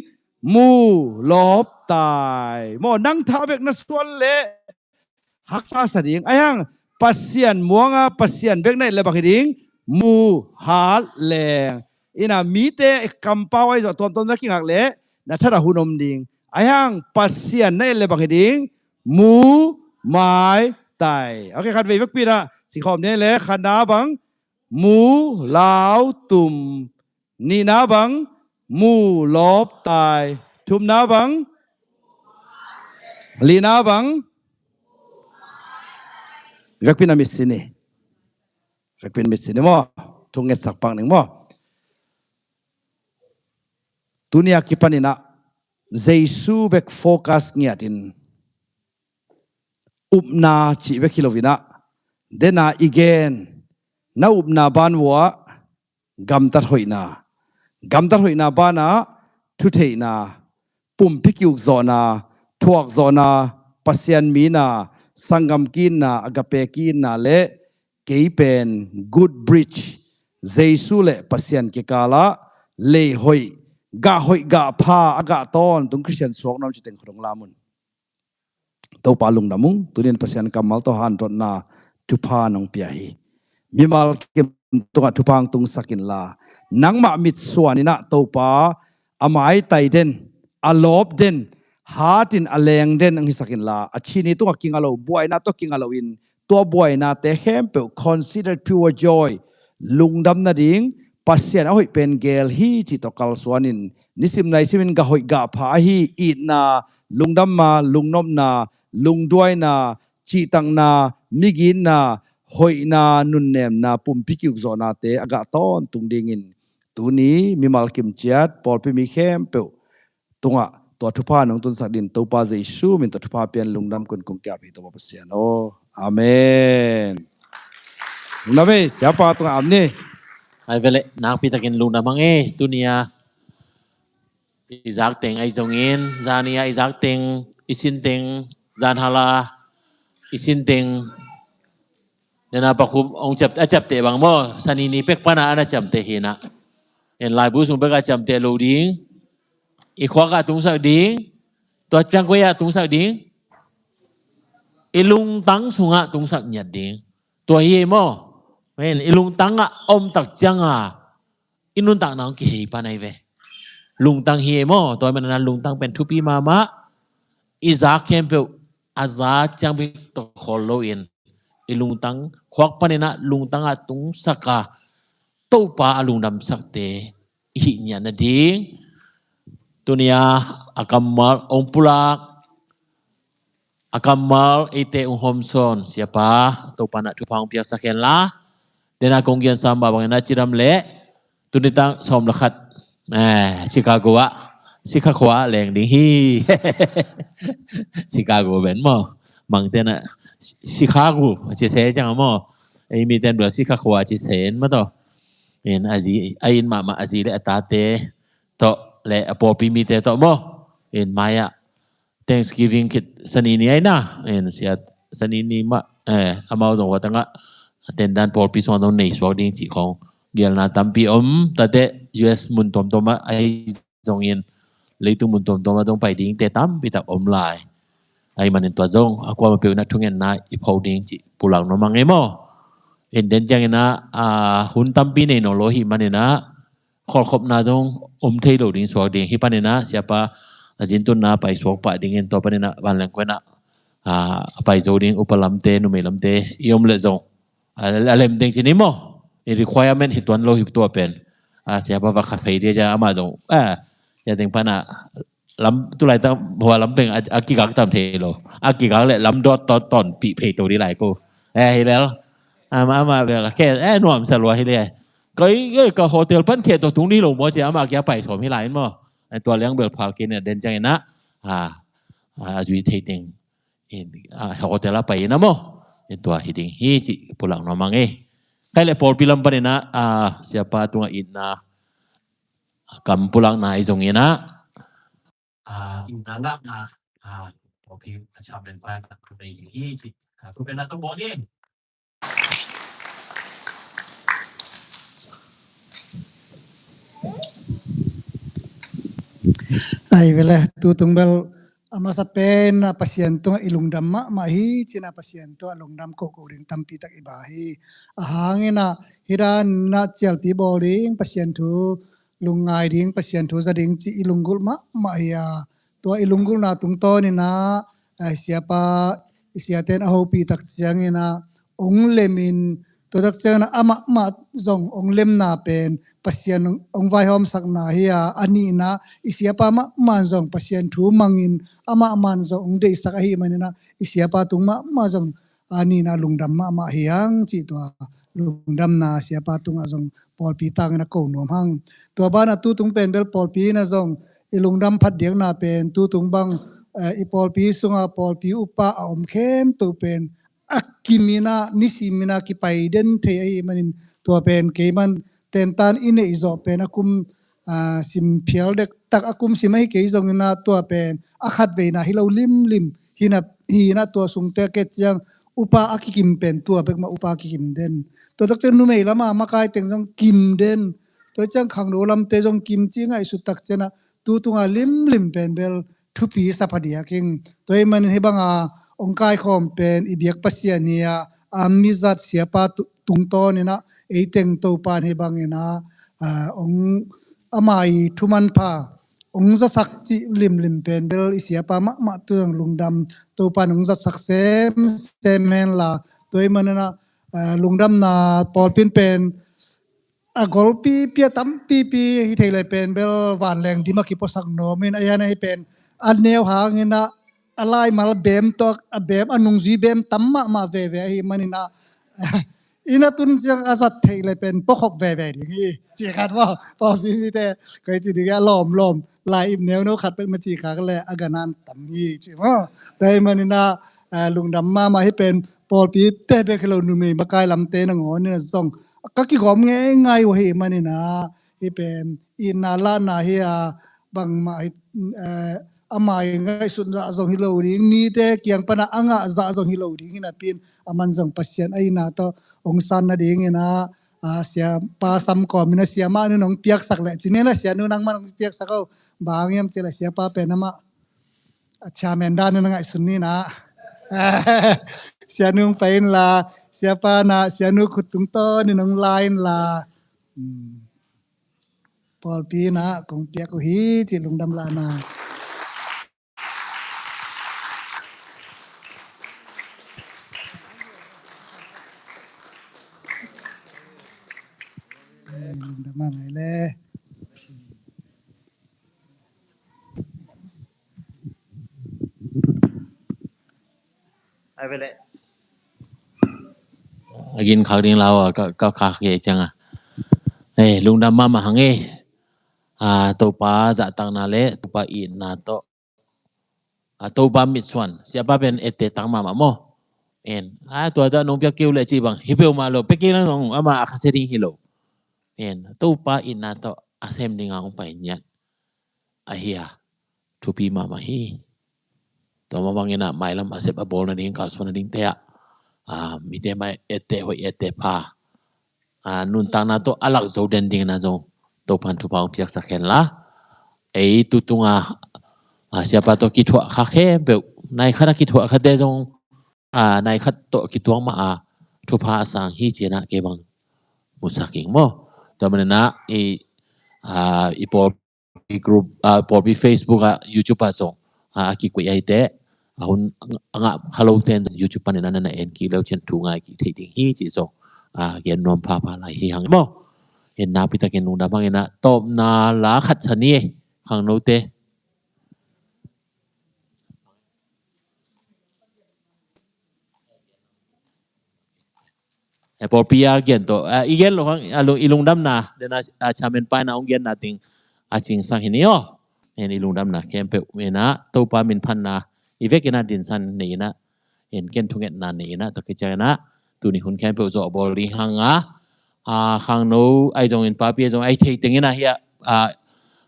Mu, lawp, tai maw. Nang tha bek na suan leh haksa sa ding. Ahi hang Pasian muang a, Pasian bek na et leh bang hi ding? Mu, hat, leng. In ah mite kampau ahi zong tuamtuam na kingak leh na thatah hun om ding. Ahi hang Pasian na et leh bang hi ding? Mu, maitai. Ok, khat vei vekpi in ah sikhawm ni leh, khatna bang, mu, lau, tum. Nihna bang, mu, lawp, tai. Thumna bang, lina bang, vekpi in ah mitsi ni. Vekpi in mitsi ni maw. Thu ngetsak pak ning maw. Tuni a kipan in ah Jesu bek focus ngiatin, upna cih bek hi lo in ah, den a i gen, na upna ban uh ah gamtat hoihna, gamtat hoihna ban ah thutheihna, pumpi ki-ukzawhna, thuakzawhna, Pasian mina, sanggam ki-itna, agape ki-itna le kei pen good bridge, Jesu le Pasian kikalah lei hoih, gah hoih gah pha a gah tawntung Khristian suak nuam cih teng khuadong lam un. Topa lungdam ung, tunin Pasian kammal tawh hanthotna thupha nong pia hi. Mimal kim tungah thupha hong tungsak inla, nangmah mitsuan in ah Topa a maitai den, a lawp den, hat in a leng den hong hisak inla, a chin i tungah kinga lo, buaina tawh kinga loin, tua buainate khempeuh considered pure joy, lungdam nading, Pasian a hoih pen gel hi cih tawh kalsuanin, nisim naisimin gah hoih gah pha ahi itna, lungdamna, lungnopna, lungduaina, cihtakna, migitna, hoihna, nunnemna, pumpi kiukzawhnate a gah tawntung dingin, tuni mimal kim ciat pawlpi mi khempeuh tungah tua thupha nong tunsak din Topa Jesu min tawh thupha pian lungdam kun kong kiap hi, Topa Pasian aw. Amen. Lungdam ei, siapa tungah am ni. Ai vele, nakpi takin lungdam hang ei, tunia i zak teng ahi zongin, zania i zak teng, i sin teng, zan hala i sin teng, nena pakhup hong ciap, a ciapteh bang maw, sanini pek pana ana ciamteh hi na. En laibu sung peka ciamteh lo ding, i khuak ah tungsak ding, tua ciang koi ah tungsak ding, i lungtang sungah tungsak ngiat ding. Tua hi ei maw. Men, i lungtang ah om tak cianga i nuntakna hong kihei pan ahi ve. Lungtang hi ei maw. Tua hi manina lungtang pen thupi mahmah. I za khempeuh a za ciang bek tawh khawl loin, i lungtang khuak paninah lungtangah tungsaka Topa a lungdamsakte i hih niat nading. Tunia a kammal hong pulak, a kammal eite hong hawmsawn siapa Topa na thupha hong piaksak henla. Dena kong giansa mah bangin a cidam leh tunitak sawm le khat, eh, Chicago ah Sikha khua ah leng ding hi. Chicago ben maw. Mangte na Chicago ci se ciang maw. Ei miten bel Sikha khua ci se en maw tawh. En a zi, a inn mahmah a zi le a tate tawh le a pawlpi mite tawh maw. En mai-ah Thanksgiving khit sanini aina, en sia sanini mah, eh, amau zong watangah tendan pawlpi suang zong nei suak ding cih khong gialna tampi om tate. U S mun tuamtuam ah ahi zongin leitung mun tuamtuam ah zong pai dingte tampi tak om lai. Ahi manin tua zong a kuamah peuh inah thungetna i pho ding cih pulak nuam a ngei maw. En den cianginah, ah, hun tampi nei nawn lo hih maninah kholhkhopna zong om thei lo ding suak ding. Hih paninah siapa a zintunna pai suak pah dingin tua paninah vanleng kuainah, ah, a pai zo ding upa lamte, numei lamte i om leh zong a, a lem ding ci ni maw. I requirement hi tuan lo hi tua pen. Ah, siapa va kha phei dia cia amah zong, ah, cia ding panah lam tulai ta hua lam peng a, a kigak tam thei lo. A kigak le lam dot ton ton pi phei to di lai ko. Eh, hi lel. Ama, ama bel ke, eh, nuam sa lua hi le. Kai, eh, ka hotel pan khe to tung ni lo mo cia ama kia pai som hi lai mo. Eh, tua liang bel phal ke ne den ciang ina. Ah, ah, zui thei ting. In, ah, hotel a pai ina mo. In tua hi ding hi ci pulak nuam a ngei. Kai le pawlpi lam pan ina, ah, siapa tunga itna kam pulakna i zong ina. Ah, itna lakna, ah, pawlpi a cham den pan a pulak hi ci. Ah, pulak na to mo ni. Ai vele, tutung bel a masa pen a Pasian tungah i lungdam mahmah hi, cina Pasian tungah lungdam kohkoh ding tampi tak i ba hi. A hangin ah hih dan ah cialpi bawl ding, Pasian thu lungngai ding, Pasian thu za ding ci i lunggulh mahmah hi a. Tua i lunggulhna tungtawn ina, eh, siapa, i siaten a hopih tak ciangina ong lemin, tua tak ciangina amahmah zong ong lemna pen Pasian ong, ong vaihawmsakna hi a, a nihna i siapa mahmah zong Pasian thu mangin amahmah zong ong deihsak ahi manina i siapa tung mahmah zong a nihna lungdam mahmah hi hang cih tua lungdamna siapa tungah zong pawlpi tangin a ko nuam hang. Tua banah tutung pen bel pawlpi ina zong i lungdam phat diakna pen tutung bang, eh, i pawlpi sunga pawlpi upa a om khempeuh pen a kimin ah nisim ina kipai den thei ahi manin tua pen keiman tentan i neih zawh pen a kum, ah, sim phial dektak a kum sim ahi kei zongina tua pen a khat veina hi lo limlim hina hi na, tua sungte ket ciang upa a kikim pen tua bek mah upa kikim den. Tua tak ciang numei lama makai teng zong kim den. Tua ciang khangno lamte zong kim ci ngaihsut tak ciang a tu tunga limlim pen bel thupi sa phadiak ing. Tua ahih manin hih banga hong kaikhawm pen i biak Pasian hi a, a mizat siapa tu-, tungtawn in a, ei teng Topan hih bangin a, a, hong ama i thu manpha hong zasak cih limlim pen bel i siapa mahmah tu zong lungdam, Topan hong zasak semsem hen la. Tua ahih manin a, a, lungdamna pawlpi in pen a golpipi a tampipi hi thei le pen bel vanleng dim a kipuasak nuam in a, a hi pen a neu hangin a, a laimal bem tawh a bem, a nungzui bem tam mahmah veve ahih manin a, i na tun ciang a zat theih le pen puakhop veve ding hi. Ci khat maw, pawlpi mite koi ci ding a lawmlawm lai ip neuno khat pek na ci khak le a ganan tam hi ci maw. Tua ahih manin a, a, lungdam mahmah hi pen pawlpite bek hi lo, numei makai lamte nangawn in a zong ka kigawm ngeingai uh ahih manin a, hih pen itna lahna hi a, bangmah hi, eh, ama i ngaihsut zah zong hi lo ding, mite kiang pana a ngah zah zong hi lo ding hi napi in, aman zong Pasian a itna tawh hong san nadingin a, a, siapa sam kawmin a siamah nun hong piaksak leh ci ni na, sianu nangman hong piaksak o. Bang hiam cih leh siapa pen amah a chairman dan in a ngaihsun ni na. Sianu hong pai inla, siapa na, sianu khut tungtawn in hong la inla. Hmm. Pawlpi na kong piak uh hi cih lungdam lahna. Eh, lungdam mahmah le. Ai ve le. A gin khak ding lau a, ka, ka khak hi ciang a. Eh, lungdam mahmah hang e. A, Topa zahtakna le Topa itna tawh, a, Topa mitsuan, siapa pen etteh tak mahmah maw. En, a, tua tawh nong piak kei uh le ci bang hi peuhmah lo, piak kei lang nong ama a khasia ding hi lo. En, Topa itna tawh a sem dinga hong pai ngiat ahi a, thupi mahmah hi. Tua mah bangin a mailam a sep a bawl nading, kalsuan nadingte ah, a, mite mah etteh hoih etteh pha, a, nuntakna tawh a lak zo den dingin a zong Topan thupha hong piaksak hen la. Ei tu tunga, a, siapa tawh kithuah kha khempeuh, nai khat a kithuah khate zong, a, nai khat tawh kituak mah a thupha a sang hi ci-in a kei bang musak ing maw. Tua manin a i, a, i pawl i group, a, pawlpi Facebook ah, YouTube ah zong, a, a kikuih ahih teh, a hun a ngah kha lote in zong YouTube panin a na na en kik leu cin thu ngai kik thei ding hi cih zong, a, gen nuam phapha lai hi hang maw. En, nakpi takin lungdam hang in a, tawpna la khat sa ni e, khangnote. E, pawlpi a gen tawh, a, i gen lo hang, a, lu-, i lungdamna, den a, a, chairman pa in a hong genna ding a cingsak hi ni aw. En, i lungdamna khempeuh in a, Topa min phatna i vekin a dinsan nei in a, en, ken thungetna nei in a, tua khit ciangin a, tuni hun khempeuh zawh bawl ding hang a, a, khangno ahi zongin, papi ahi zongin, a hih theih teng in a, hi a, a,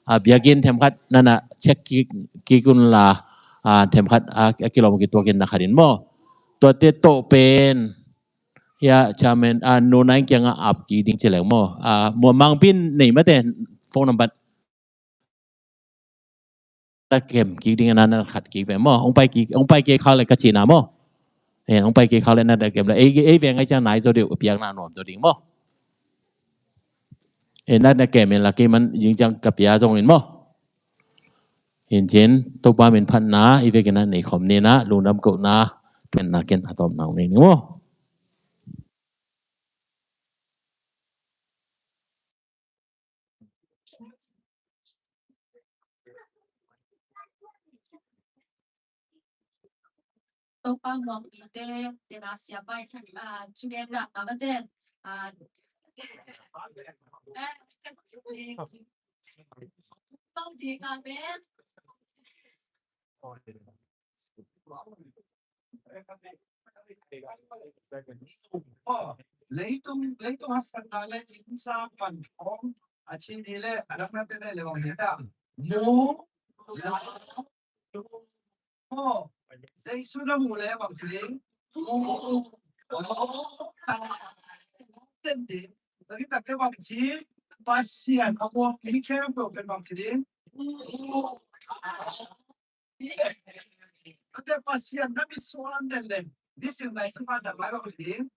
a, biakinn themkhat na na check kik, kik un la, a, themkhat, a, a kilawm kituak in na khat in maw. Tuate tawh pen, hi a, chairman, a, Nu Naing kiangah ap kik ding ci leng maw. A, Muan Mangpi in nei mate, phone number. Na kem kik ding a, na na khat kik ve maw. Hong pai kik, hong pai kik khak le ka cihna maw. Eh, hong pai kik khak le na na kem le. Ei, ei ve ngai ciang nai zaw deuh, piakna nuam zaw ding maw. Eh, na na kem in la kei man zing ciang ka pia zong in maw. Hin cin, Topa min phatna i vekin a nei khawm ni na, lungdam kohna, tuanna ken a tawpna hong nei ni maw. Topa muang ite, tena siapa i chan, ah, chunga na, ah, mate, ah, eh, tong ti nga ben. Leitung, leitung haksatna le innsa pan khawng a cin hi le, a dang nate le, le bang hi ta. Mu, la, tu, mo. Jesu na mu leh bang ci ding? Mu. Oh. Ten ding. Lagi tak leh bang ci? Pasian a muak mi khen a peuh pen bang ci ding? Mu. Ate Pasian na mi suan den den. This is nice man, the Bible is in.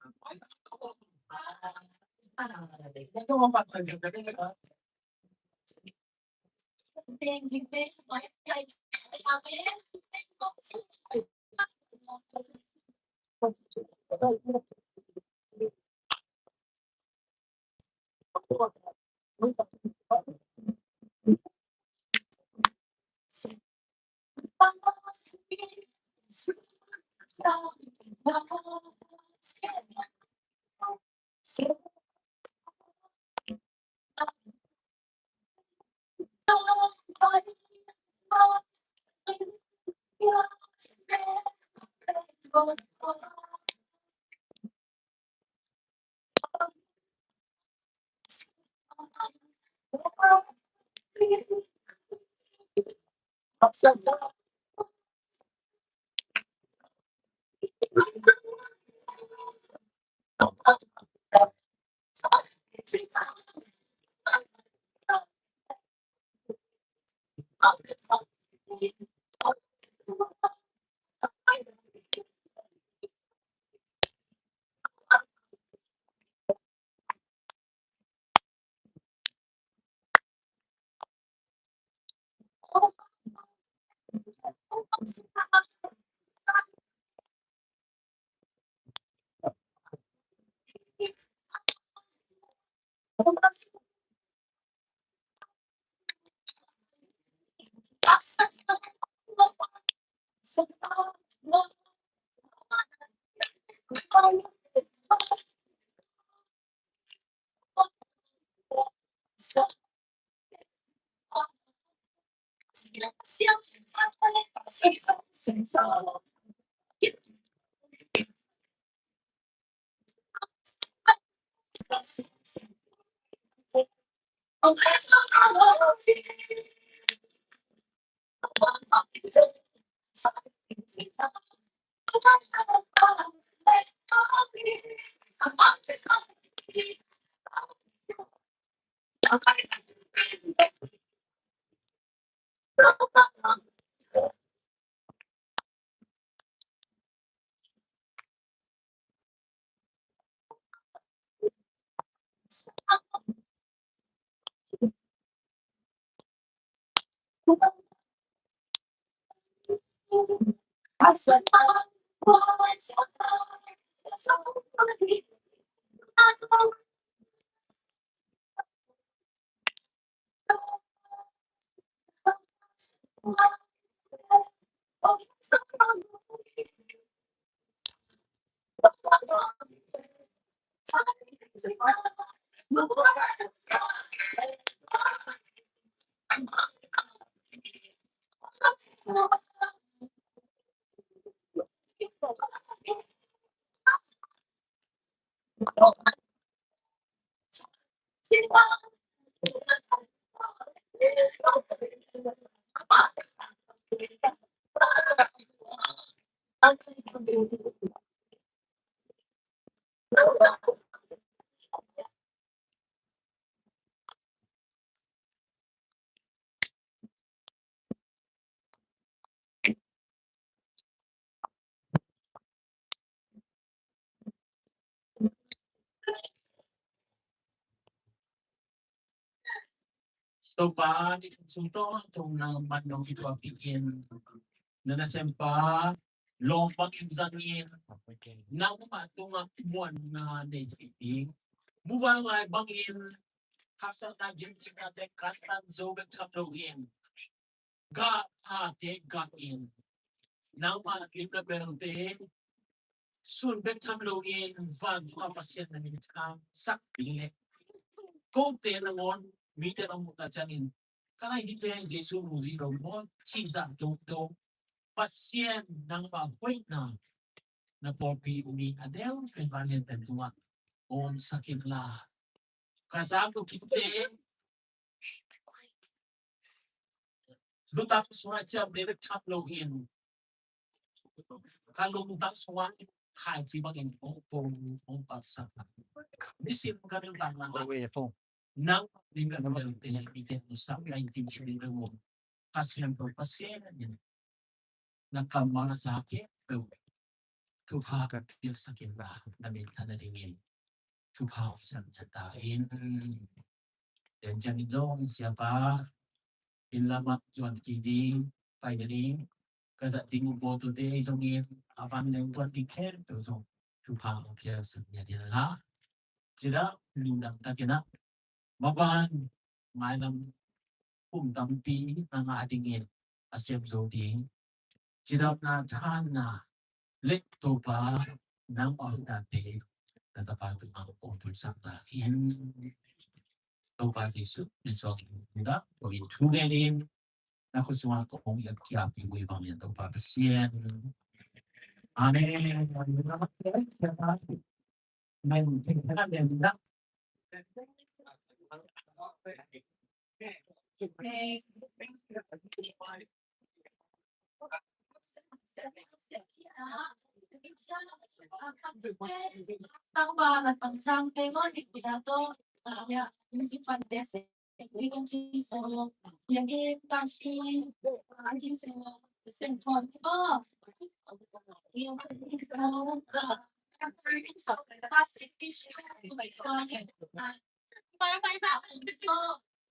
Topa, ni thum sung tawntungna man nong kituak in, na nasempa lawm bangin zangin, nangmah tungah muanna nei cih ding. Muvanlai bangin haksatna, gimthiatnate kantan zo bek tham loin, gah phate gah in, nangmah lim le belte sun bek tham loin, vantung a Pasian na min thangsak ding le kote nangawn mite nong muhtak ciangin, ka lai hite Jesu muzi lo maw, cih zah dongdong Pasian nangmah hoihna na pawlpi umi a neu pen vanglian pen tungah omsak in la. Ka zak uh kinte, lutang sungah ciam bek tham loin, Ka lungtang sungah khaici bangin hong pong, hong palsak. Nisim ka lungtang na. Nang ning ka lungtang te, i te musam ka in tim sini lungtang. Ka siam to, ka siam na in. Na kammal a sa khempeuh thupha ka piaksak in la, na minthan nadingin thupha hong piaksak ta in. Den ciangin zong Siapa, inn lam ah zuan kik ding, pai nading ka zat ding uh bawltute, ei zongin a van leng tuat ding khempeuh zong thupha hong piaksak in la. Cidam lungdam takin ah maban mailam kum tampi na ngah dingin a sem zo ding cidamna, thahatna le Topa nangmah huhna te na tapa tungah kong pulsak ta in. Topa Jesu min suang in na kong in thu ngen in na khut sungah kong in kiap in, ui bang in Topa Pasian. Amen.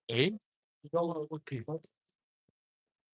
Eh? Okay.